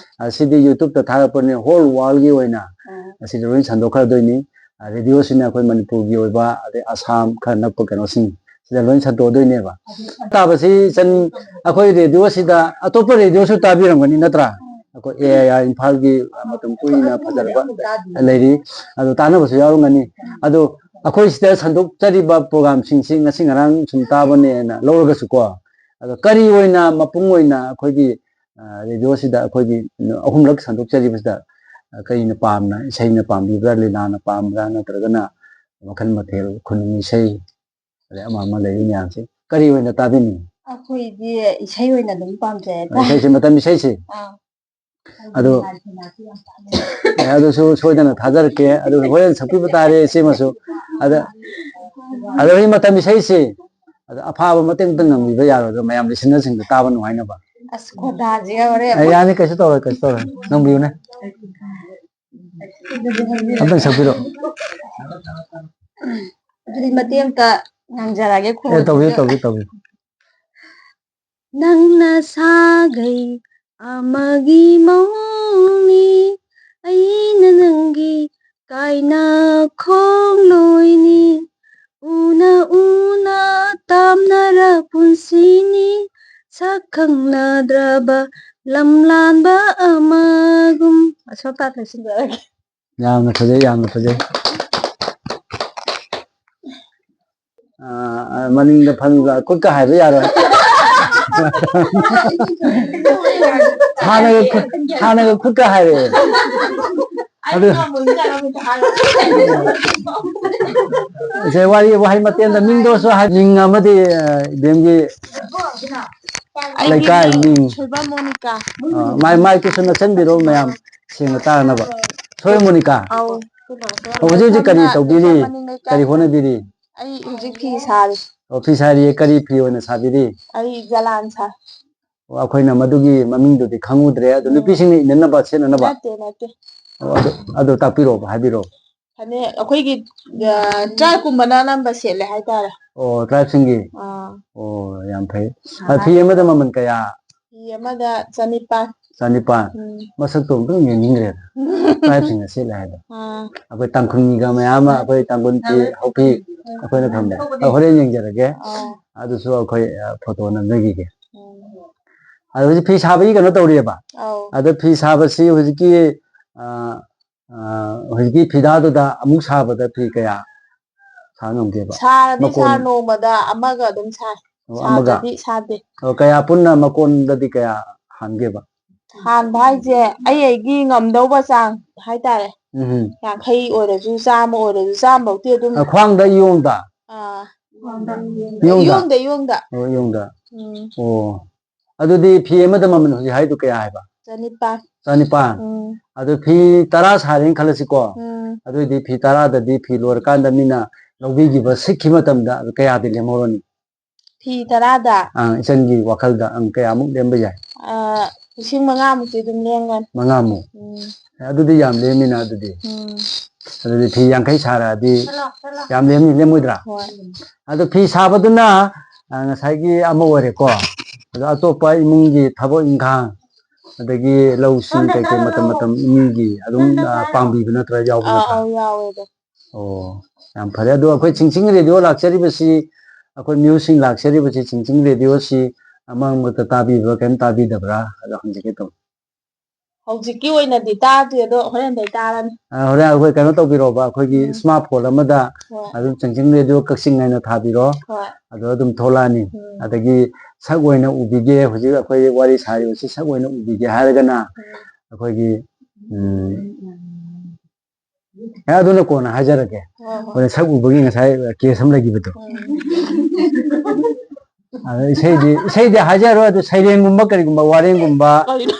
ꯑꯁꯤꯗꯤ YouTube ꯇ ꯊꯥꯒꯠꯄꯅꯤꯅ whole world ꯒꯤ ꯑꯣꯏꯅ ꯑꯁꯤꯗ ꯂꯣꯏ ꯁꯟꯗꯣꯛꯈ꯭ꯔꯗꯣꯏꯅꯤ꯫ ꯑ, ꯔꯦꯗꯤꯑꯣꯁꯤꯅ ꯑꯩꯈꯣꯏ ꯃꯅꯤꯄꯨꯔꯒꯤ ꯑꯣꯏꯕ, ꯑꯗꯩ ꯑꯁꯥꯝ ꯈꯔ ꯅꯛꯄ ꯀꯩꯅꯣꯁꯤꯡ ꯁꯤꯗ ꯂꯣꯏ ꯁꯟꯗꯣꯛꯑꯗꯣꯏꯅꯦꯕ꯫ ꯇꯥꯕꯁꯤ ꯏꯆꯟ, ꯑꯩꯈꯣꯏ ꯔꯦꯗꯤꯑꯣꯁꯤꯗ ꯑꯇꯣꯞꯄ ꯔꯦꯗꯤꯑꯣꯁꯨ ꯇꯥꯕꯤꯔꯝꯒꯅꯤ ꯅꯠꯇ꯭ꯔꯥ? ꯑꯩꯈꯣꯏ A I R ꯏꯝꯐꯥꯜꯒꯤ ꯃꯇꯝ ꯀꯨꯏꯅ ꯐꯖꯔꯕ ꯂꯩꯔꯤ, ꯑꯗꯨ ꯇꯥꯅꯕꯁꯨ ꯌꯥꯎꯔꯝꯒꯅꯤ꯫ ꯑꯗꯨ ꯑꯩꯈꯣꯏ ꯁꯤꯗ ꯁꯟꯗꯣꯛꯆꯔꯤꯕ ꯄ꯭ꯔꯣꯒꯥꯝꯁꯤꯡꯁꯤ ꯉꯁꯤ ꯉꯔꯥꯡ ꯁꯨꯝ ꯇꯥꯕꯅꯦꯅ ꯂꯧꯔꯒꯁꯨꯀꯣ, ꯑꯗꯣ ꯀꯔꯤ ꯑꯣꯏꯅ ꯃꯄꯨꯡ ꯑꯣꯏꯅ ꯑꯩꯈꯣꯏꯒꯤ, ꯑ, ꯔꯦꯗꯤꯑꯣꯁꯤꯗ ꯑꯩꯈꯣꯏꯒꯤ ꯑꯍꯨꯝꯂꯛ ꯁꯟꯗꯣꯛꯆꯔꯤꯕꯁꯤꯗ, ꯑ, ꯀꯔꯤꯅ ꯄꯥꯝꯅ, ꯏꯁꯩꯅ ꯄꯥꯝꯕꯤꯕ꯭ꯔꯥ, ꯂꯤꯂꯥꯅ ꯄꯥꯝꯕ꯭ꯔꯥ, ꯅꯠꯇ꯭ꯔꯒꯅ ꯃꯈꯜ ꯃꯊꯦꯜ, ꯈꯨꯅꯨꯡ ꯏꯁꯩ, ꯑꯗꯩ ꯑꯃ ꯑꯃ ꯂꯩꯔꯤ ꯃꯌꯥꯝꯁꯦ ꯀꯔꯤ ꯑꯣꯏꯅ ꯇꯥꯕꯤꯅꯤꯡꯉꯤ? ꯑꯩꯈꯣꯏꯗꯤ ꯏꯁꯩ ꯑꯣꯏꯅ ꯑꯗꯨꯝ ꯄꯥꯝꯖꯩ꯫ ꯏꯁꯩꯁꯦ, ꯃꯇꯝ ꯏꯁꯩꯁꯦ? ꯑꯥ꯫ ꯑꯗꯨ, ꯑꯦ, ꯑꯗꯨꯁꯨ ꯁꯣꯏꯗꯅ ꯊꯥꯖꯔꯛꯀꯦ꯫ ꯑꯗꯨ ꯍꯣꯔꯦꯟ ꯁꯛꯄꯤꯕ ꯇꯥꯔꯦ ꯏꯆꯦꯃꯁꯨ꯫ ꯑꯗ, ꯑꯗ ꯍꯧꯖꯤꯛ ꯃꯇꯝ ꯏꯁꯩꯁꯦ, ꯑꯗ ꯑꯐꯥꯕ ꯃꯇꯦꯛ ꯑꯝꯇ ꯉꯪꯕꯤꯕ ꯌꯥꯔꯣꯏꯗ꯭ꯔꯣ, ꯃꯌꯥꯝ listener ꯁꯤꯡꯗ ꯇꯥꯕ ꯅꯨꯡꯉꯥꯏꯅꯕ? ꯑꯁ, ꯈꯣꯟꯗꯥꯁꯤꯒ ꯍꯣꯔꯦꯟ ꯑꯦ, ꯌꯥꯅꯤ, ꯀꯩꯁꯨ ꯇꯧꯔꯣꯏ, ꯀꯩꯁꯨ ꯇꯧꯔꯣꯏ, ꯉꯪꯕꯤꯌꯨꯅꯦ꯫ ꯑꯝꯇꯪ ꯁꯛꯄꯤꯔꯛꯑꯣ꯫ ꯑꯗꯨꯗꯤ ꯃꯇꯦꯛ ꯑꯝꯇ ꯉꯪꯖꯔꯛꯑꯒꯦ, ꯑꯦ, ꯇꯧꯕꯤꯌꯨ, ꯈꯣꯟꯁꯤꯒ꯫ ꯇꯧꯕꯤꯌꯨ, ꯇꯧꯕꯤꯌꯨ꯫ ꯅꯪꯅ ꯁꯥꯒꯩ ꯑꯃꯒꯤ ꯃꯑꯣꯡꯅꯤ, ꯑꯩꯅ ꯅꯪꯒꯤ ꯀꯥꯏꯅ ꯈꯣꯡꯂꯣꯏꯅꯤ, ꯎꯅ ꯎꯅ ꯇꯥꯝꯅꯔ ꯄꯨꯟꯁꯤꯅꯤ, ꯁꯛ ꯈꯪꯅꯗ꯭ꯔꯕ ꯂꯝꯂꯥꯟꯕ ꯑꯃꯒꯨꯝ꯫ ꯑꯁꯣꯝ ꯇꯥꯟ ꯂꯣꯏꯁꯤꯟꯖꯔꯒꯦ꯫ ꯌꯥꯝꯅ ꯐꯖꯩ, ꯌꯥꯝꯅ ꯐꯖꯩ꯫ ꯑꯥ, ꯑꯥ, ꯃꯅꯤꯡꯗ ꯐꯝꯃꯤꯕ ꯈꯨꯠꯀ ꯍꯥꯏꯕ ꯌꯥꯔꯣꯏ꯫ ꯍꯥꯟꯅꯒ ꯈꯨꯠ, ꯍꯥꯟꯅꯒ ꯈꯨꯠꯀ ꯍꯥꯏꯔꯛꯑꯦ꯫ ꯑꯗꯨ, ꯁꯦ, ꯋꯥꯔꯤ, ꯋꯥꯍꯩ ꯃꯇꯦꯜꯗ ꯃꯤꯡꯗꯣꯁꯨ ꯍꯥꯏ-, ꯃꯤꯡ ꯑꯃꯗꯤ, ꯑ, ꯏꯕꯦꯝꯒꯤ ꯑꯩꯒꯤ ꯂꯩꯀꯥꯏ ꯃꯤꯡ ꯃꯤꯡ꯫ ꯁꯣꯏꯕꯝ ꯃꯣꯅꯤꯀꯥ꯫ ꯑ, ꯃꯥꯏ, ꯃꯥꯏꯛꯇꯨꯁꯨ ꯅꯛꯁꯟꯕꯤꯔꯣ ꯃꯌꯥꯝ ꯁꯦꯡꯅ ꯇꯥꯅꯕ꯫ ꯁꯣꯏꯕꯝ ꯃꯣꯅꯤꯀꯥ꯫ ꯑꯧ꯫ ꯍꯧꯖꯤꯛ ꯍꯧꯖꯤꯛ ꯀꯔꯤ ꯁꯣꯝꯗ ꯇꯧꯕꯤꯔꯤ? ꯃꯅꯤꯡ ꯂꯩꯀꯥꯏꯗ꯫ ꯀꯔꯤ ꯍꯣꯠꯅꯕꯤꯔꯤ? ꯑꯩ ꯍꯧꯖꯤꯛ ꯐꯤ ꯁꯥꯔꯤ꯫ ꯑꯣ, ꯐꯤ ꯁꯥꯔꯤꯌꯦ꯫ ꯀꯔꯤ ꯐꯤ ꯑꯣꯏꯅ ꯁꯥꯕꯤꯔꯤ? ꯑꯩ ꯖꯂꯥꯟ ꯁꯥ꯫ ꯑꯣ, ꯑꯩꯈꯣꯏꯅ ꯃꯗꯨꯒꯤ ꯃꯃꯤꯡꯗꯨꯗꯤ ꯈꯪꯉꯨꯗ꯭ꯔꯦ꯫ ꯑꯗꯨ ꯎꯝ꯫ ꯅꯨꯄꯤꯁꯤꯡꯅ ꯏꯟꯅꯅꯕ, ꯁꯦꯠꯅꯅꯕ? ꯅꯠꯇꯦ, ꯅꯠꯇꯦ꯫ ꯑꯣ, ꯑꯗꯨ, ꯑꯗꯨ ꯇꯥꯛꯄꯤꯔꯛꯑꯣꯕ, ꯍꯥꯏꯕꯤꯔꯛꯑꯣ꯫ ꯐꯅꯦꯛ ꯑꯩꯈꯣꯏꯒꯤ ꯇ꯭ꯔꯥꯏꯕꯀꯨꯝꯕꯅ ꯑꯅꯝꯕ ꯁꯦꯠꯂꯦ ꯍꯥꯏꯇꯥꯔꯦ꯫ ꯑꯣ, ꯇ꯭ꯔꯥꯏꯕꯁꯤꯡꯒꯤ? ꯑꯥ, ꯑꯣ, ꯌꯥꯝ ꯐꯩ꯫ ꯑ, ꯐꯤ ꯑꯃꯗ ꯃꯃꯜ ꯀꯌꯥ? ꯐꯤ ꯑꯃꯗ ꯆꯅꯤꯄꯥꯟ꯫ ꯆꯅꯤꯄꯥꯟ꯫ ꯎꯝ꯫ ꯃꯁꯛꯇꯣ ꯑꯝꯇꯪ ꯌꯦꯡꯅꯤꯡꯈ꯭ꯔꯦꯗ꯫ ꯇ꯭ꯔꯥꯏꯕꯁꯤꯡꯅ ꯁꯦꯠꯂꯦ ꯍꯥꯏꯗꯣ꯫ ꯑꯥ, ꯑꯩꯈꯣꯏ ꯇꯥꯡꯈꯨꯜꯒ ꯃꯌꯥꯝ ꯑꯃ, ꯑꯩꯈꯣꯏ ꯇꯥꯡꯈꯨꯜ ꯐꯤ ꯍꯧꯐꯤ ꯑꯩꯈꯣꯏꯅ ꯊꯝꯕ꯫ ꯑ, ꯍꯣꯔꯦꯟ ꯌꯦꯡꯖꯔꯒꯦ꯫ ꯑꯥ, ꯑꯗꯨꯁꯨ ꯑꯩꯈꯣꯏ, ꯑ, ꯐꯣꯇꯣ ꯅꯝꯖꯈꯤꯒꯦ꯫ ꯎꯝ꯫ ꯑꯗꯣ ꯍꯧꯖꯤꯛ ꯐꯤ ꯁꯥꯕꯒꯤ ꯀꯩꯅꯣ ꯇꯧꯔꯤꯑꯕ? ꯑꯧ꯫ ꯑꯗꯣ ꯐꯤ ꯁꯥꯕꯁꯤ ꯍꯧꯖꯤꯛꯀꯤ, ꯑ, ꯑ, ꯍꯧꯖꯤꯛꯀꯤ ꯐꯤꯗꯥꯗꯨꯗ ꯑꯃꯨꯛ ꯁꯥꯕꯗ ꯐꯤ ꯀꯌꯥ ꯁꯥ ꯉꯝꯒꯦꯕ? ꯁꯥꯔꯗꯤ ꯃꯀꯣꯟ? ꯁꯥꯔ ꯅꯣꯡꯃꯗ ꯑꯃꯒ ꯑꯗꯨꯝ ꯁꯥꯏ꯫ ꯑꯣ, ꯑꯃꯒ? ꯁꯥꯗ꯭ꯔꯗꯤ ꯁꯥꯗꯦ꯫ ꯑꯣ, ꯀꯌꯥ ꯄꯨꯟꯅ ꯃꯀꯣꯟꯗꯗꯤ ꯀꯌꯥ ꯍꯥꯟꯒꯦꯕ? ꯍꯥꯟꯕ ꯍꯥꯏꯁꯦ ꯑꯩ ꯑꯩꯒꯤ ꯉꯝꯗꯧꯕ ꯆꯥꯡ ꯍꯥꯏꯇꯥꯔꯦ꯫ ꯎꯝ꯫ ꯌꯥꯡꯈꯩ ꯑꯣꯏꯔꯁꯨ, ꯆꯥꯝꯃ ꯑꯣꯏꯔꯁꯨ, ꯆꯥꯝꯐꯧꯗꯤ ꯑꯗꯨꯝ꯫ ꯑ, ꯈ꯭ꯋꯥꯡꯗ, ꯏꯌꯣꯡꯗ? ꯑꯥ, ꯏꯌꯣꯡꯗ? ꯏꯌꯣꯡꯗ, ꯏꯌꯣꯡꯗ꯫ ꯑꯣ, ꯏꯌꯣꯡꯗ꯫ ꯎꯝ꯫ ꯑꯣ, ꯑꯗꯨꯗꯤ ꯐꯤ ꯑꯃꯗ ꯃꯃꯜ ꯍꯧꯖꯤꯛ ꯍꯥꯏꯗꯣ ꯀꯌꯥ ꯍꯥꯏꯕ? ꯆꯅꯤꯄꯥꯟ꯫ ꯆꯅꯤꯄꯥꯟ꯫ ꯎꯝ꯫ ꯑꯗꯨ ꯐꯤ ꯇꯔꯥ ꯁꯥꯔꯦꯅ ꯈꯜꯂꯁꯤꯀꯣ꯫ ꯎꯝ꯫ ꯑꯗꯨꯑꯣꯏꯗꯤ ꯐꯤ ꯇꯔꯥꯗꯗꯤ ꯐꯤ ꯂꯣꯏꯔꯀꯥꯟꯗ ꯃꯤꯅ ꯂꯧꯕꯤꯈꯤꯕ, ꯁꯤꯠꯈꯤꯕ ꯃꯇꯝꯗ ꯑꯗꯨ ꯀꯌꯥꯗꯤ ꯂꯦꯝꯍꯧꯔꯅꯤ? ꯐꯤ ꯇꯔꯥꯗ? ꯑꯥ, ꯏꯆꯟꯒꯤ ꯋꯥꯈꯜꯗ, ꯑꯪ, ꯀꯌꯥꯃꯨꯛ ꯂꯦꯝꯕ ꯌꯥꯏ? ꯑꯥ, ꯂꯤꯁꯤꯡ ꯃꯉꯥꯃꯨꯛꯇꯤ ꯑꯗꯨꯝ ꯂꯦꯝꯒꯅꯤ꯫ ꯃꯉꯥꯃꯨꯛ? ꯎꯝ꯫ ꯑꯗꯨꯗꯤ ꯌꯥꯝ ꯂꯦꯝꯃꯤꯅ ꯑꯗꯨꯗꯤ꯫ ꯎꯝ꯫ ꯑꯗꯨꯗꯤ ꯐꯤ ꯌꯥꯡꯈꯩ ꯁꯥꯔꯛꯑꯗꯤ ꯌꯥꯝ ꯂꯦꯝꯅꯤ, ꯂꯦꯝꯃꯣꯏꯗ꯭ꯔꯥ? ꯍꯣꯏ꯫ ꯑꯗꯣ ꯐꯤ ꯁꯥꯕꯗꯨꯅ, ꯑ, ꯉꯁꯥꯏꯒꯤ ꯑꯃ ꯑꯣꯏꯔꯦꯀꯣ꯫ ꯑꯗꯣ ꯑꯇꯣꯞꯄ ꯏꯃꯨꯡꯒꯤ ꯊꯕꯛ ꯏꯪꯈꯥꯡ, ꯑꯗꯒꯤ ꯂꯧꯁꯤꯡ ꯀꯩꯀꯩ ꯃꯇꯝ ꯃꯇꯝ ꯏꯃꯨꯡꯒꯤ ꯑꯗꯨꯝ, ꯑ, ꯄꯥꯡꯕꯤꯕ ꯅꯠꯇ꯭ꯔꯥ, ꯌꯥꯎꯕ ꯑꯥ, ꯅꯠꯇ꯭ꯔꯥ? ꯑꯧ, ꯌꯥꯎꯋꯦ ꯑꯗꯣ꯫ ꯑꯣ, ꯌꯥꯝ ꯐꯔꯦ꯫ ꯑꯗꯣ ꯑꯩꯈꯣꯏ ꯆꯤꯡꯆꯤꯡ ꯔꯦꯗꯤꯑꯣ ꯂꯥꯛꯆꯔꯤꯕꯁꯤ, ꯑꯩꯈꯣꯏ ꯃꯤꯑꯣꯏꯁꯤꯡ ꯂꯥꯛꯆꯔꯤꯕꯁꯤ ꯆꯤꯡꯆꯤꯡ ꯔꯦꯗꯤꯑꯣꯁꯤ ꯃꯔꯛ ꯃꯔꯛꯇ ꯇꯥꯕꯤꯕ꯭ꯔꯥ, ꯀꯔꯤꯝ ꯇꯥꯕꯤꯗꯕ꯭ꯔꯥ? ꯑꯗꯣ ꯍꯪꯖꯒꯦ ꯇꯧꯕ꯫ ꯍꯧꯖꯤꯛꯀꯤ ꯑꯣꯏꯅꯗꯤ ꯇꯥꯗ꯭ꯔꯤ, ꯑꯗꯣ ꯍꯣꯔꯦꯟꯗꯩ ꯇꯥꯔꯅꯤ꯫ ꯑ, ꯍꯣꯔꯦꯟ ꯑꯩꯈꯣꯏ ꯀꯩꯅꯣ ꯇꯧꯕꯤꯔꯣꯕ, ꯑꯩꯈꯣꯏꯒꯤ ꯎꯝ꯫ ꯏꯁꯃꯥꯔꯠ ꯐꯣꯟ ꯑꯃꯗ ꯍꯣꯏ꯫ ꯑꯗꯨꯝ ꯆꯤꯡꯆꯤꯡ ꯔꯦꯗꯤꯑꯣ ꯀꯛꯆꯤꯡ ꯍꯥꯏꯅ ꯊꯥꯕꯤꯔꯣ꯫ ꯍꯣꯏ꯫ ꯑꯗꯣ ꯑꯗꯨꯝ ꯊꯣꯛꯂꯛꯑꯅꯤ꯫ ꯎꯝ꯫ ꯑꯗꯒꯤ ꯁꯛ ꯑꯣꯏꯅ ꯎꯕꯤꯒꯦ, ꯍꯧꯖꯤꯛ ꯑꯩꯈꯣꯏ ꯋꯥꯔꯤ ꯁꯥꯔꯤꯕꯁꯤ ꯁꯛ ꯑꯣꯏꯅ ꯎꯕꯤꯒꯦ ꯍꯥꯏꯔꯒꯅ ꯎꯝ꯫ ꯑꯩꯈꯣꯏꯒꯤ, ꯎꯝ, ꯑꯦ, ꯑꯗꯨꯅ ꯀꯣꯟꯅ ꯍꯥꯏꯖꯔꯒꯦ꯫ ꯍꯣꯏ, ꯍꯣꯏ꯫ ꯍꯣꯔꯦꯟ ꯁꯛ ꯎꯕꯒꯤ ꯉꯁꯥꯏ ꯀꯦꯁ ꯑꯃ ꯂꯩꯈꯤꯕꯗꯣ꯫ ꯎꯝ꯫ ꯑꯗ ꯏꯁꯩꯗꯤ, ꯏꯁꯩꯗꯤ ꯍꯥꯏꯖꯔꯣꯏ, ꯑꯗꯨ ꯁꯩꯔꯦꯡꯒꯨꯝꯕ ꯀꯔꯤꯒꯨꯝꯕ, ꯋꯥꯔꯦꯡꯒꯨꯝꯕ ꯀꯩꯅꯣ?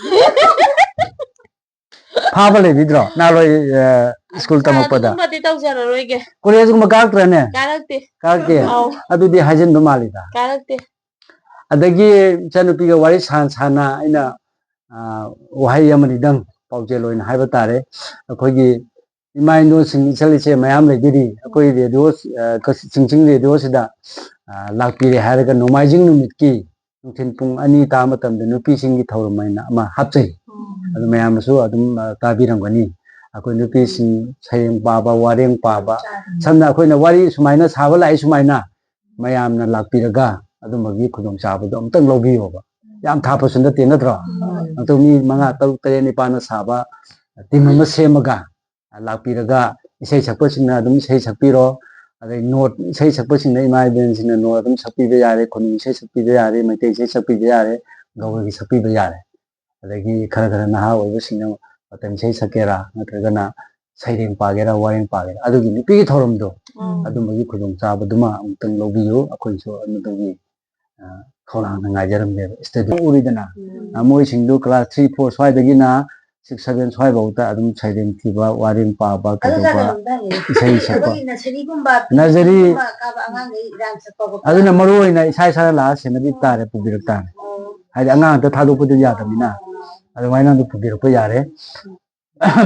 ꯐꯥꯕ ꯂꯩꯕꯤꯗ꯭ꯔꯣ? ꯅꯍꯥꯟꯋꯥꯏ, ꯑ, ꯁ꯭ꯀꯨꯜ ꯇꯝꯃꯛꯄꯗ꯫ ꯑꯗꯨꯒꯨꯝꯕꯗꯤ ꯇꯧꯖꯔꯔꯣꯏꯒꯦ꯫ ꯀꯣꯂꯦꯖꯀꯨꯝꯕ ꯀꯥꯔꯛꯇ꯭ꯔꯅꯦ? ꯀꯥꯔꯛꯇꯦ꯫ ꯀꯥꯔꯛꯇꯦ? ꯑꯧ꯫ ꯑꯗꯨꯗꯤ ꯍꯥꯏꯖꯤꯟꯕ ꯃꯥꯜꯂꯤꯗ꯫ ꯀꯥꯔꯛꯇꯦ꯫ ꯑꯗꯒꯤ ꯏꯆꯥꯅꯨꯄꯤꯒ ꯋꯥꯔꯤ ꯁꯥꯟ ꯁꯥꯟꯅ ꯑꯩꯅ, ꯑ, ꯋꯥꯍꯩ ꯑꯃꯅꯤꯗꯪ ꯄꯥꯎꯖꯦꯜ ꯑꯣꯏꯅ ꯍꯥꯏꯕ ꯇꯥꯔꯦ꯫ ꯑꯩꯈꯣꯏꯒꯤ, ꯏꯃꯥ ꯏꯟꯗꯣꯟꯁꯤꯡ, ꯏꯆꯜ ꯏꯆꯦ ꯃꯌꯥꯝ ꯂꯩꯕꯤꯔꯤ꯫ ꯑꯩꯈꯣꯏ ꯔꯦꯗꯤꯑꯣ, ꯑ, ꯀ-, ꯆꯤꯡꯆꯤꯡ ꯔꯦꯗꯤꯑꯣꯁꯤꯗ, ꯑ, ꯂꯥꯛꯄꯤꯔꯦ ꯍꯥꯏꯔꯒ ꯅꯣꯡꯃꯥꯏꯖꯤꯡ ꯅꯨꯃꯤꯠꯀꯤ ꯅꯨꯡꯊꯤꯜ ꯄꯨꯡ ꯑꯅꯤ ꯇꯥꯕ ꯃꯇꯝꯗ ꯅꯨꯄꯤꯁꯤꯡꯒꯤ ꯊꯧꯔꯝ ꯍꯥꯏꯅ ꯑꯃ ꯍꯥꯞꯆꯩ꯫ ꯑꯗꯨ ꯃꯌꯥꯝꯅꯁꯨ ꯑꯗꯨꯝ, ꯑ, ꯇꯥꯕꯤꯔꯝꯒꯅꯤ꯫ ꯑꯩꯈꯣꯏ ꯅꯨꯄꯤꯁꯤꯡ ꯁꯩꯔꯦꯡ ꯄꯥꯕ, ꯋꯥꯔꯦꯡ ꯄꯥꯕ, ꯁꯝꯅ ꯑꯩꯈꯣꯏꯅ ꯋꯥꯔꯤ ꯁꯨꯃꯥꯏꯅ ꯁꯥꯕ ꯂꯥꯛꯏ ꯁꯨꯃꯥꯏꯅ ꯃꯌꯥꯝꯅ ꯂꯥꯛꯄꯤꯔꯒ ꯑꯗꯨꯝꯕꯒꯤ ꯈꯨꯗꯣꯡꯆꯥꯕꯗꯣ ꯑꯃꯨꯛꯇꯪ ꯂꯧꯕꯤꯌꯣꯕ꯫ ꯌꯥꯝ ꯊꯥꯞꯄꯁꯨ ꯅꯠꯇꯦ, ꯅꯠꯇ꯭ꯔꯣ? ꯑꯗꯨ ꯃꯤ ꯃꯉꯥ, ꯇꯔꯨꯛ, ꯇꯔꯦꯠ, ꯅꯤꯄꯥꯜꯅ ꯁꯥꯕ ꯇꯤꯝ ꯑꯃ ꯁꯦꯝꯃꯒ ꯂꯥꯛꯄꯤꯔꯒ ꯏꯁꯩ ꯁꯛꯄꯁꯤꯡꯅ ꯑꯗꯨꯝ ꯏꯁꯩ ꯁꯛꯄꯤꯔꯣ꯫ ꯑꯗꯩ ꯅꯣꯠ, ꯏꯁꯩ ꯁꯛꯄꯁꯤꯡꯅ ꯏꯃꯥ ꯏꯕꯦꯟꯁꯤꯡꯅ ꯅꯣꯠ ꯑꯗꯨꯝ ꯁꯛꯄꯤꯕ ꯌꯥꯔꯦ, ꯈꯨꯅꯨꯡ ꯏꯁꯩ ꯁꯛꯄꯤꯕ ꯌꯥꯔꯦ, ꯃꯩꯇꯩ ꯏꯁꯩ ꯁꯛꯄꯤꯕ ꯌꯥꯔꯦ, ꯒꯧꯔꯒꯤ ꯁꯛꯄꯤꯕ ꯌꯥꯔꯦ꯫ ꯑꯗꯒꯤ ꯈꯔ ꯈꯔ ꯅꯍꯥ ꯑꯣꯏꯕꯁꯤꯡꯅ ꯃꯇꯝ ꯏꯁꯩ ꯁꯛꯀꯦꯔꯥ, ꯅꯠꯇ꯭ꯔꯒꯅ ꯁꯩꯔꯦꯡ ꯄꯥꯒꯦꯔꯥ, ꯋꯥꯔꯦꯡ ꯄꯥꯒꯦꯔꯥ, ꯑꯗꯨꯒꯤ ꯅꯨꯄꯤꯒꯤ ꯊꯧꯔꯝꯗꯣ, ꯑꯗꯨꯝꯕꯒꯤ ꯈꯨꯗꯣꯡꯆꯥꯕꯗꯨꯃ ꯑꯃꯨꯛꯇꯪ ꯂꯧꯕꯤꯌꯨ꯫ ꯑꯩꯈꯣꯏꯁꯨ ꯑꯗꯨꯒꯤ, ꯑ, ꯈꯧꯔꯥꯡꯅ ꯉꯥꯏꯖꯔꯝꯂꯦꯕ꯫ ꯁ꯭ꯇꯦꯗꯤꯌꯝ ꯎꯔꯤꯗꯅ, ꯑ, ꯃꯣꯏꯁꯤꯡꯗꯨ ꯀ꯭ꯂꯥꯁ ꯊ꯭ꯔꯤ, ꯐꯣꯔ ꯁ꯭ꯋꯥꯏꯗꯒꯤꯅ ꯁꯤꯛꯁ, ꯁꯚꯦꯟ ꯁ꯭ꯋꯥꯏꯐꯥꯎꯗ ꯑꯗꯨꯝ ꯁꯩꯔꯦꯡ ꯊꯤꯕ, ꯋꯥꯔꯦꯡ ꯄꯥꯕ, ꯀꯩꯗꯧꯕ, ꯏꯁꯩ ꯁꯛꯄ, ꯅꯁꯔꯤ, ꯑꯗꯨꯅ ꯃꯔꯨ ꯑꯣꯏꯅ ꯏꯁꯥ ꯏꯁꯥꯅ ꯂꯥꯛꯑ ꯁꯦꯟꯅꯕꯤ ꯇꯥꯔꯦ, ꯄꯨꯕꯤꯔꯛ ꯇꯥꯔꯦ꯫ ꯍꯥꯏꯗꯤ ꯑꯉꯥꯡ ꯑꯝꯇ ꯊꯥꯗꯣꯛꯄꯗꯨ ꯌꯥꯗꯕꯅꯤꯅ ꯑꯗꯨꯃꯥꯏꯅ ꯑꯗꯨ ꯄꯨꯕꯤꯔꯛꯄ ꯌꯥꯔꯦ꯫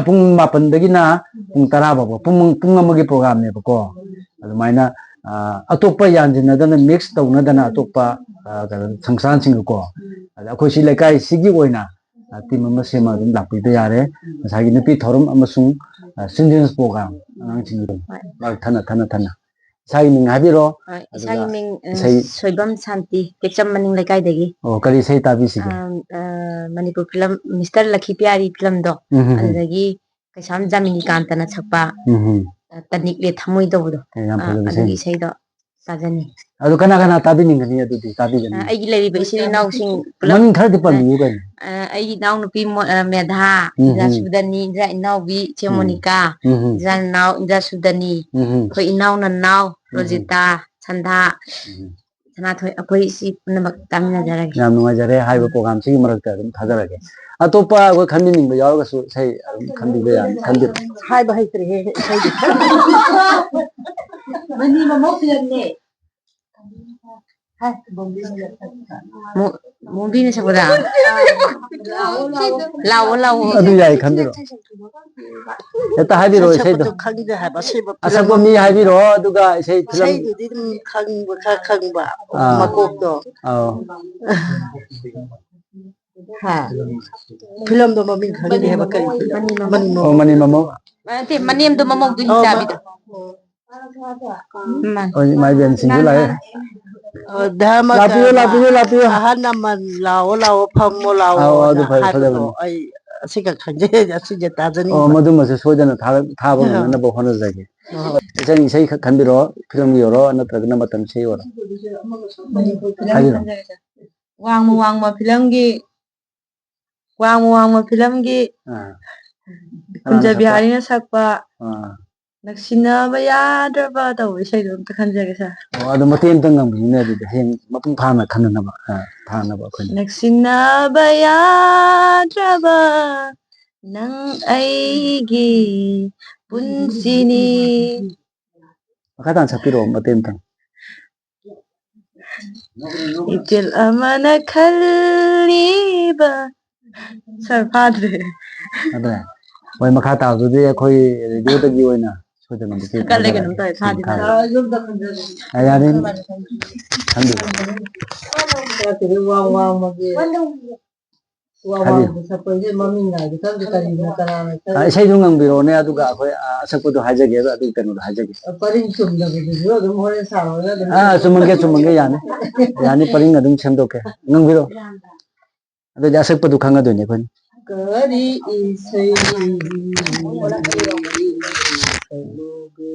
ꯄꯨꯡ ꯃꯥꯄꯟꯗꯒꯤꯅ ꯄꯨꯡ ꯇꯔꯥ ꯐꯥꯎꯕ ꯄꯨꯡ, ꯄꯨꯡ ꯑꯃꯒꯤ ꯄ꯭ꯔꯣꯒꯥꯝꯅꯦꯕꯀꯣ꯫ ꯑꯗꯨꯃꯥꯏꯅ, ꯑ, ꯑꯇꯣꯞꯄ ꯌꯥꯟꯁꯤꯟꯅꯗꯅ, ꯃꯤꯛꯁ ꯇꯧꯅꯗꯅ ꯑꯇꯣꯞꯄ, ꯑ, ꯀꯩꯅꯣ, ꯁꯪꯁꯊꯥꯟꯁꯤꯡꯒꯀꯣ꯫ ꯑꯗ ꯑꯩꯈꯣꯏ ꯁꯤ ꯂꯩꯀꯥꯏꯁꯤꯒꯤ ꯑꯣꯏꯅ, ꯑ, ꯇꯤꯝ ꯑꯃ ꯁꯦꯝꯃ ꯑꯗꯨꯝ ꯂꯥꯛꯄꯤꯕ ꯌꯥꯔꯦ꯫ ꯉꯁꯥꯏꯒꯤ ꯅꯨꯄꯤ ꯊꯧꯔꯝ ꯑꯃꯁꯨꯡ, ꯑ, ꯆꯤꯜꯗ꯭ꯔꯦꯟꯁ ꯄ꯭ꯔꯣꯒꯥꯝ, ꯑꯉꯥꯡꯁꯤꯡꯒꯤ ꯑꯗꯨꯝ ꯊꯟꯅ, ꯊꯟꯅ, ꯊꯟꯅ꯫ ꯏꯁꯥꯒꯤ ꯃꯤꯡ ꯍꯥꯏꯕꯤꯔꯣ꯫ ꯍꯣꯏ, ꯑꯗꯨꯒ ꯏꯁꯥꯒꯤ ꯃꯤꯡ, ꯑ, ꯏꯁꯩ ꯁꯣꯏꯕꯝ ꯁꯥꯟꯇꯤ, ꯇꯦꯛꯆꯝ ꯃꯅꯤꯡ ꯂꯩꯀꯥꯏꯗꯒꯤ꯫ ꯑꯣ, ꯀꯔꯤ ꯏꯁꯩ ꯇꯥꯕꯤꯁꯤꯒꯦ? ꯑ, ꯑ, ꯃꯅꯤꯄꯨꯔ ꯐꯤꯂꯝ, ꯃꯤꯁꯇꯔ ꯂꯛꯈꯤ ꯄꯤꯌꯥꯔꯤ ꯐꯤꯂꯝꯗꯣ, ꯎꯝ, ꯍꯝ, ꯍꯝ꯫ ꯑꯗꯨꯗꯒꯤ ꯀꯩꯁꯥꯝ ꯖꯥꯃꯤꯅꯤꯀꯥꯟꯇꯅ ꯁꯛꯄ, ꯎꯝ, ꯍꯝ꯫ ꯑ, ꯇꯅꯤꯛꯂꯦ ꯊꯃꯣꯏ ꯇꯧꯕꯗꯣ꯫ ꯑꯦ, ꯌꯥꯝ ꯑ, ꯐꯖꯕ ꯏꯁꯩꯅꯤ꯫ ꯑꯗꯨꯒꯤ ꯏꯁꯩꯗꯣ ꯇꯥꯖꯅꯤꯡꯉꯤ꯫ ꯑꯗꯨ ꯀꯅꯥ ꯀꯅꯥ ꯇꯥꯕꯤꯅꯤꯡꯒꯅꯤ? ꯑꯗꯨꯗꯤ ꯇꯥꯕꯤꯒꯅꯤ꯫ ꯑ, ꯑꯩꯒꯤ ꯂꯩꯔꯤꯕ ꯏꯆꯤꯜ ꯏꯅꯥꯎꯁꯤꯡ ꯄꯨꯂꯞ, ꯃꯃꯤꯡ ꯈꯔꯗꯤ ꯑ, ꯄꯜꯕꯤꯌꯨ ꯀꯩꯅꯣ꯫ ꯑ, ꯑꯩꯒꯤ ꯏꯅꯥꯎꯅꯨꯄꯤ ꯃꯣ-, ꯑ, ꯃꯦꯙꯥ, ꯎꯝ, ꯏꯟꯗ꯭ꯔꯥ ꯎꯝ꯫ ꯁꯨꯗꯅꯤ, ꯏꯟꯗ꯭ꯔꯥ ꯏꯅꯥꯎꯕꯤ, ꯏꯆꯦ ꯎꯝ꯫ ꯃꯣꯅꯤꯀꯥ, ꯎꯝ, ꯎꯝ꯫ ꯏꯟꯗ꯭ꯔꯥ ꯅꯅꯥꯎ, ꯏꯟꯗ꯭ꯔꯥ ꯁꯨꯗꯅꯤ, ꯎꯝ, ꯎꯝ꯫ ꯑꯩꯈꯣꯏ ꯏꯅꯥꯎ ꯅꯅꯥꯎ, ꯎꯝ, ꯎꯝ꯫ ꯔꯣꯖꯤꯇꯥ, ꯁꯟꯗꯥ, ꯎꯝ꯫ ꯁꯅꯥꯊꯣꯏ, ꯑꯩꯈꯣꯏ ꯁꯤ ꯄꯨꯝꯅꯃꯛ ꯇꯥꯃꯤꯟꯅꯖꯔꯒꯦ꯫ ꯌꯥꯝ ꯅꯨꯡꯉꯥꯏꯖꯔꯦ꯫ ꯍꯥꯏꯔꯤꯕ ꯎꯝ꯫ ꯄ꯭ꯔꯣꯒꯥꯝꯁꯤꯒꯤ ꯃꯔꯛꯇ ꯑꯗꯨꯝ ꯊꯥꯖꯔꯒꯦ꯫ ꯑꯇꯣꯞꯄ ꯑꯩꯈꯣꯏ ꯈꯟꯕꯤꯅꯤꯡꯕ ꯌꯥꯎꯔꯒꯁꯨ ꯏꯁꯩ ꯑꯗꯨꯝ ꯈꯟꯕꯤꯕ ꯌꯥꯅꯤ, ꯈꯟꯕꯤꯔꯣ꯫ ꯍꯥꯏꯕ ꯍꯩꯇ꯭ꯔꯦꯍꯦ ꯏꯁꯩꯗꯤ꯫ ꯃꯅꯤ ꯃꯃꯧ ꯐꯤꯂꯝꯅꯦ꯫ ꯃꯣ-, ꯃꯣꯝꯕꯤꯅ ꯁꯛꯄꯗ? ꯂꯥꯛꯑꯣ, ꯂꯥꯛꯑꯣ꯫ ꯑꯗꯨ ꯌꯥꯏ ꯈꯟꯕꯤꯔꯣ꯫ ꯍꯦꯛꯇ ꯍꯥꯏꯕꯤꯔꯣ ꯏꯁꯩꯗꯣ꯫ ꯁꯛꯄꯗꯣ ꯈꯪꯗꯦ ꯍꯥꯏꯕ, ꯑꯁꯦꯡꯕ ꯑꯁꯛꯄ ꯐꯤꯂꯝ ꯃꯤ ꯍꯥꯏꯕꯤꯔꯣ, ꯑꯗꯨꯒ ꯏꯁꯩ ꯐꯤꯂꯝ ꯏꯁꯩꯗꯨꯗꯤ ꯑꯗꯨꯝ ꯈꯪꯕ, ꯈꯔ ꯈꯪꯕ, ꯑꯥ꯫ ꯃꯀꯣꯛꯇꯣ꯫ ꯑꯥꯎ꯫ ꯍꯥ? ꯐꯤꯂꯝꯗꯣ ꯃꯃꯤꯡ ꯈꯪꯗꯦ ꯍꯥꯏꯕ, ꯀꯔꯤ ꯐꯤꯂꯝ? ꯃꯅꯤ ꯃꯃꯧ꯫ ꯃꯅꯤ ꯃꯃꯧ꯫ ꯑꯣ, ꯃꯅꯤ ꯃꯃꯧ꯫ ꯅꯠꯇꯦ, ꯃꯅꯦꯝꯗꯣ ꯃꯃꯧꯗꯣ ꯑꯣ, ꯍꯤꯡꯆꯥꯕꯤꯗꯣ꯫ ꯃꯥ-, ꯑꯣ, ꯏꯃꯥ ꯏꯕꯦꯟ ꯁꯤꯡꯖꯨ ꯅꯪ ꯂꯥꯛꯑꯦ꯫ ꯅꯪ ꯑꯣ, ꯙꯔꯃ ꯂꯥꯛꯄꯤꯌꯨ, ꯀꯔꯃ꯫ ꯂꯥꯛꯄꯤꯌꯨ, ꯂꯥꯛꯄꯤꯌꯨ꯫ ꯑꯍꯜ ꯂꯃꯟ ꯂꯥꯛꯑꯣ, ꯂꯥꯛꯑꯣ, ꯐꯝꯃꯣ, ꯂꯥꯛꯑꯣ ꯑꯧ, ꯑꯗꯨ ꯍꯥꯏꯅ ꯐꯔꯦ, ꯍꯥꯏꯕꯗꯣ ꯐꯖꯕꯅꯤ꯫ ꯑꯩ ꯑꯁꯤꯒ ꯈꯪꯖꯩ, ꯑꯁꯤꯒ ꯇꯥꯖꯅꯤꯡꯕ꯫ ꯑꯣ, ꯃꯗꯨꯃꯁꯨ ꯁꯣꯏꯗꯅ ꯊꯥ-, ꯊꯥꯕ ꯑꯥ꯫ ꯉꯝꯅꯅꯕ ꯍꯣꯠꯅꯖꯒꯦ꯫ ꯍꯣꯏ, ꯍꯣꯏ꯫ ꯏꯆꯟ, ꯏꯁꯩ ꯈꯛ ꯈꯟꯕꯤꯔꯣ, ꯐꯤꯂꯝꯒꯤ ꯑꯣꯏꯔꯣ ꯅꯠꯇ꯭ꯔꯒꯅ ꯃꯇꯝ ꯏꯁꯩ ꯑꯣꯏꯔꯣ? ꯃꯅꯤꯄꯨꯔ ꯐꯤꯂꯝ ꯍꯥꯏꯕꯤꯔꯣ꯫ ꯈꯟꯖꯔꯒꯦ꯫ ꯋꯥꯡꯃ ꯋꯥꯡꯃ ꯐꯤꯂꯝꯒꯤ, ꯋꯥꯡꯃ ꯋꯥꯡꯃ ꯐꯤꯂꯝꯒꯤ ꯑꯥ꯫ ꯀꯨꯟꯖ ꯀꯅꯥꯅ ꯁꯛꯄ? ꯕꯤꯍꯥꯔꯤꯅ ꯁꯛꯄ ꯑꯥ꯫ ꯅꯛꯁꯤꯟꯅꯕ ꯌꯥꯗ꯭ꯔꯕ ꯇꯧꯕ ꯏꯁꯩꯗꯣ ꯑꯝꯇ ꯈꯟꯖꯒꯦ, ꯁꯥꯔ꯫ ꯑꯣ, ꯑꯗꯨ ꯃꯇꯦꯛ ꯑꯃꯇꯪ ꯉꯪꯕꯤꯌꯨꯅꯦ, ꯑꯗꯨꯗꯤ ꯍꯌꯦꯡ ꯃꯄꯨꯡ ꯐꯥꯅ ꯈꯟꯅꯅꯕ, ꯑꯥ, ꯊꯥꯅꯕ ꯑꯩꯈꯣꯏꯅ꯫ ꯅꯛꯁꯤꯟꯅꯕ ꯌꯥꯗ꯭ꯔꯕ ꯅꯪ ꯑꯩꯒꯤ ꯄꯨꯟꯁꯤꯅꯤ꯫ ꯃꯈꯥ ꯇꯥꯅ ꯁꯛꯄꯤꯔꯛꯑꯣ ꯃꯇꯦꯛ ꯑꯃꯇꯪ꯫ ꯏꯆꯦꯜ ꯑꯃꯅ ꯈꯜꯂꯤꯕ꯫ ꯁꯥꯔ, ꯐꯥꯗ꯭ꯔꯦ꯫ ꯐꯥꯗ꯭ꯔꯦ? ꯍꯣꯏ, ꯃꯈꯥ ꯇꯥꯕꯗꯨꯗꯤ ꯑꯩꯈꯣꯏ ꯔꯦꯗꯤꯑꯣꯗꯒꯤ ꯑꯣꯏꯅ ꯁꯣꯏꯗꯅꯃꯛꯀꯤ ꯀꯜꯂꯦ, ꯊꯥꯖꯔꯛꯑꯒꯦ꯫ ꯀꯩꯅꯣꯝ ꯇꯧꯋꯦ, ꯐꯥꯗꯦ, ꯊꯥꯖꯔꯛꯑꯒꯦ꯫ ꯐꯥꯗꯦ꯫ ꯑ, ꯌꯥꯅꯤ꯫ ꯈꯟꯕꯤꯌꯨ꯫ ꯋꯥ ꯋꯥꯡꯕꯒꯤ꯫ ꯋꯥ ꯍꯥꯏꯕꯤꯌꯨ꯫ ꯋꯥꯡꯕ ꯁꯛꯄꯒꯤ ꯃꯃꯤꯡ ꯍꯥꯏꯗꯤ ꯈꯪꯗꯦ, ꯀꯔꯤꯅꯣ, ꯀꯅꯥꯅꯣ ꯈꯪꯗꯦ꯫ ꯑ, ꯏꯁꯩꯗꯨ ꯉꯪꯕꯤꯔꯛꯑꯣꯅꯦ, ꯑꯗꯨꯒ ꯑꯩꯈꯣꯏ, ꯑ, ꯑꯁꯛꯄꯗꯣ ꯍꯥꯏꯖꯒꯦ, ꯑꯗꯨ ꯀꯩꯅꯣꯗꯣ ꯍꯥꯏꯖꯒꯦ꯫ ꯑ, ꯄꯔꯤꯡ ꯆꯨꯝꯗꯕꯗꯨꯁꯨ ꯑꯗꯨꯝ ꯍꯣꯔꯦꯟ ꯁꯥꯔꯣꯅꯦ ꯑꯗꯨꯝ꯫ ꯑ, ꯆꯨꯝꯃꯟꯒꯦ, ꯆꯨꯝꯃꯟꯒꯦ, ꯌꯥꯅꯤ꯫ ꯌꯥꯅꯤ, ꯄꯔꯤꯡ ꯑꯗꯨꯝ ꯁꯦꯝꯗꯣꯛꯀꯦ꯫ ꯉꯪꯕꯤꯔꯣ꯫ ꯑꯗꯨꯗꯤ ꯑꯁꯛꯄꯗꯨ ꯈꯪꯉꯗꯣꯏꯅꯦ ꯑꯩꯈꯣꯏꯅ꯫ ꯀꯔꯤ ꯏꯁꯩ ꯁꯛꯂꯨꯒꯦ?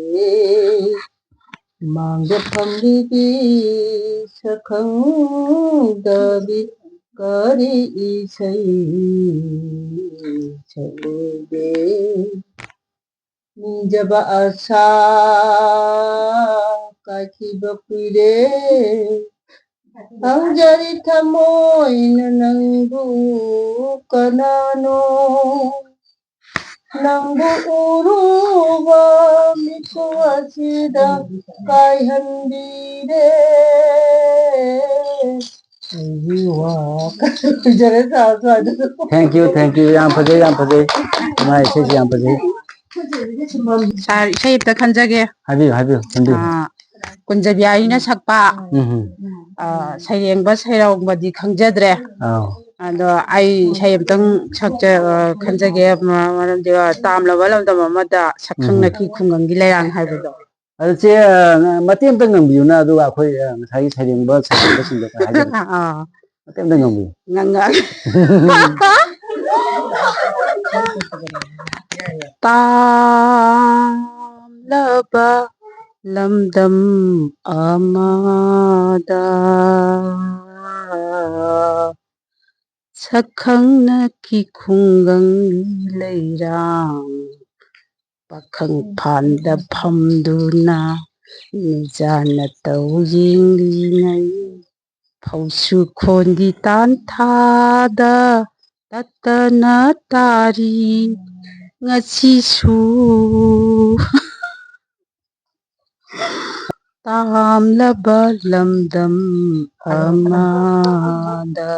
ꯃꯥꯡꯗ ꯐꯝꯂꯤꯕꯤ ꯁꯛꯈꯪꯗꯕꯤ ꯀꯔꯤ ꯏꯁꯩ ꯁꯛꯂꯨꯒꯦ? ꯅꯤꯡꯖꯕ ꯑꯁꯥ ꯀꯥꯏꯈꯤꯕ ꯀꯨꯏꯔꯦ, ꯍꯪꯖꯔꯤ ꯊꯃꯣꯏꯅ ꯅꯪꯕꯨ ꯀꯅꯥꯅꯣ? ꯅꯪꯕꯨ ꯎꯔꯨꯕ ꯃꯤꯀꯨꯞ ꯑꯁꯤꯗ ꯀꯥꯏꯍꯟꯕꯤꯔꯦ꯫ ꯑꯩꯒꯤ ꯋꯥ ꯂꯣꯏꯖꯔꯦ ꯁꯥꯔ, ꯁ꯭ꯋꯥꯏꯗ꯫ Thank you, thank you. ꯌꯥꯝ ꯐꯖꯩ, ꯌꯥꯝ ꯐꯖꯩ꯫ ꯏꯃꯥ ꯏꯁꯩꯁꯤ ꯌꯥꯝ ꯐꯖꯩ꯫ ꯁꯥꯔ, ꯏꯁꯩ ꯑꯝꯇ ꯈꯟꯖꯒꯦ꯫ ꯍꯥꯏꯕꯤꯌꯨ, ꯍꯥꯏꯕꯤꯌꯨ, ꯈꯟꯕꯤꯌꯨ꯫ ꯑꯥ, ꯀꯨꯟꯖꯕꯤꯍꯥꯔꯤꯅ ꯁꯛꯄ, ꯎꯝ, ꯎꯝ꯫ ꯑꯥ, ꯁꯩꯔꯦꯡꯕ ꯁꯩꯔꯧꯕꯗꯤ ꯈꯪꯖꯗ꯭ꯔꯦ꯫ ꯑꯥꯎ꯫ ꯑꯗꯣ ꯑꯩ ꯏꯁꯩ ꯑꯝꯇꯪ ꯁꯛꯆ-, ꯑꯥ, ꯈꯟꯖꯒꯦ꯫ ꯃ-, ꯃꯔꯝꯗꯤ, ꯑꯥ, ꯇꯥꯝꯂꯕ ꯂꯝꯗꯝ ꯑꯃꯗ ꯎꯝ, ꯎꯝ꯫ ꯁꯛꯈꯪꯅꯈꯤ ꯈꯨꯡꯒꯪꯒꯤ ꯂꯩꯔꯥꯡ ꯍꯥꯏꯕꯗꯣ꯫ ꯑꯗꯨ ꯆꯦ, ꯑ, ꯃꯇꯦꯛ ꯑꯝꯇ ꯉꯪꯕꯤꯌꯨꯅ, ꯑꯗꯨꯒ ꯑꯩꯈꯣꯏ, ꯑ, ꯉꯁꯥꯏꯒꯤ ꯁꯩꯔꯦꯡꯕ ꯁꯩꯔꯦꯡꯕꯁꯤꯡꯗꯣ ꯈꯔ ꯍꯥꯏꯖꯔꯛꯀꯦ꯫ ꯑꯥ꯫ ꯃꯇꯦꯛ ꯑꯝꯇ ꯉꯪꯕꯤꯌꯨ꯫ ꯉꯪꯉꯛꯑꯒꯦ꯫ ꯇꯥꯝꯂꯕ ꯂꯝꯗꯝ ꯑꯃꯗ ꯁꯛꯈꯪꯅꯈꯤ ꯈꯨꯡꯒꯪꯒꯤ ꯂꯩꯔꯥꯡ꯫ ꯄꯥꯈꯪ ꯐꯥꯟꯗ ꯐꯝꯗꯨꯅ ꯃꯤꯖꯥꯅ ꯇꯧ ꯌꯦꯡꯂꯤꯉꯩ, ꯐꯧꯁꯨ ꯈꯣꯟꯒꯤ ꯇꯥꯟꯊꯥꯗ ꯇꯠꯇꯅ ꯇꯥꯔꯤ ꯉꯁꯤꯁꯨ꯫ ꯇꯥꯝꯂꯕ ꯂꯝꯗꯝ ꯑꯃꯗ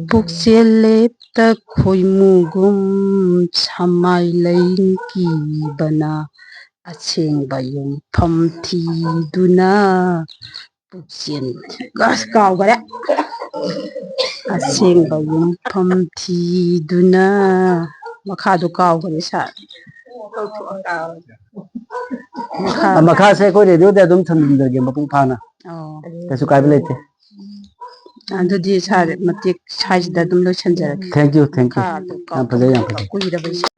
ꯄꯨꯛꯆꯦꯜ ꯂꯦꯞꯇ ꯈꯣꯏꯃꯨꯒꯨꯝ ꯁꯃꯥꯏ ꯂꯩꯀꯤꯕꯅ ꯑꯁꯦꯡꯕ ꯌꯨꯝꯐꯝ ꯊꯤꯗꯨꯅ ꯄꯨꯛꯆꯦꯜ, ꯑꯁ, ꯀꯥꯎꯈꯔꯦ꯫ ꯑꯁꯦꯡꯕ ꯌꯨꯝꯐꯝ ꯊꯤꯗꯨꯅ ꯃꯈꯥꯗꯣ ꯀꯥꯎꯈꯔꯦ ꯁꯥꯔ꯫ ꯃꯈꯥ- ꯑ, ꯃꯈꯥꯁꯦ ꯑꯩꯈꯣꯏ ꯔꯦꯗꯤꯑꯣꯗ ꯑꯗꯨꯝ ꯊꯝꯖꯤꯟꯖꯔꯒꯦ ꯃꯄꯨꯡ ꯐꯥꯅ꯫ ꯑꯣ꯫ ꯀꯩꯁꯨ ꯀꯥꯏꯕ ꯂꯩꯇꯦ꯫ ꯑꯗꯨꯗꯤ ꯁꯥꯔ ꯃꯇꯦꯛ ꯁ꯭ꯋꯥꯏꯁꯤꯗ ꯑꯗꯨꯝ ꯂꯣꯏꯁꯤꯟꯖꯔꯒꯦ꯫ Thank you, thank you꯫ ꯃꯈꯥꯗꯣ ꯌꯥꯝ ꯐꯖꯩ, ꯌꯥꯝ ꯐꯖꯩ꯫ ꯀꯨꯏꯔꯕ ꯏꯁꯩ꯫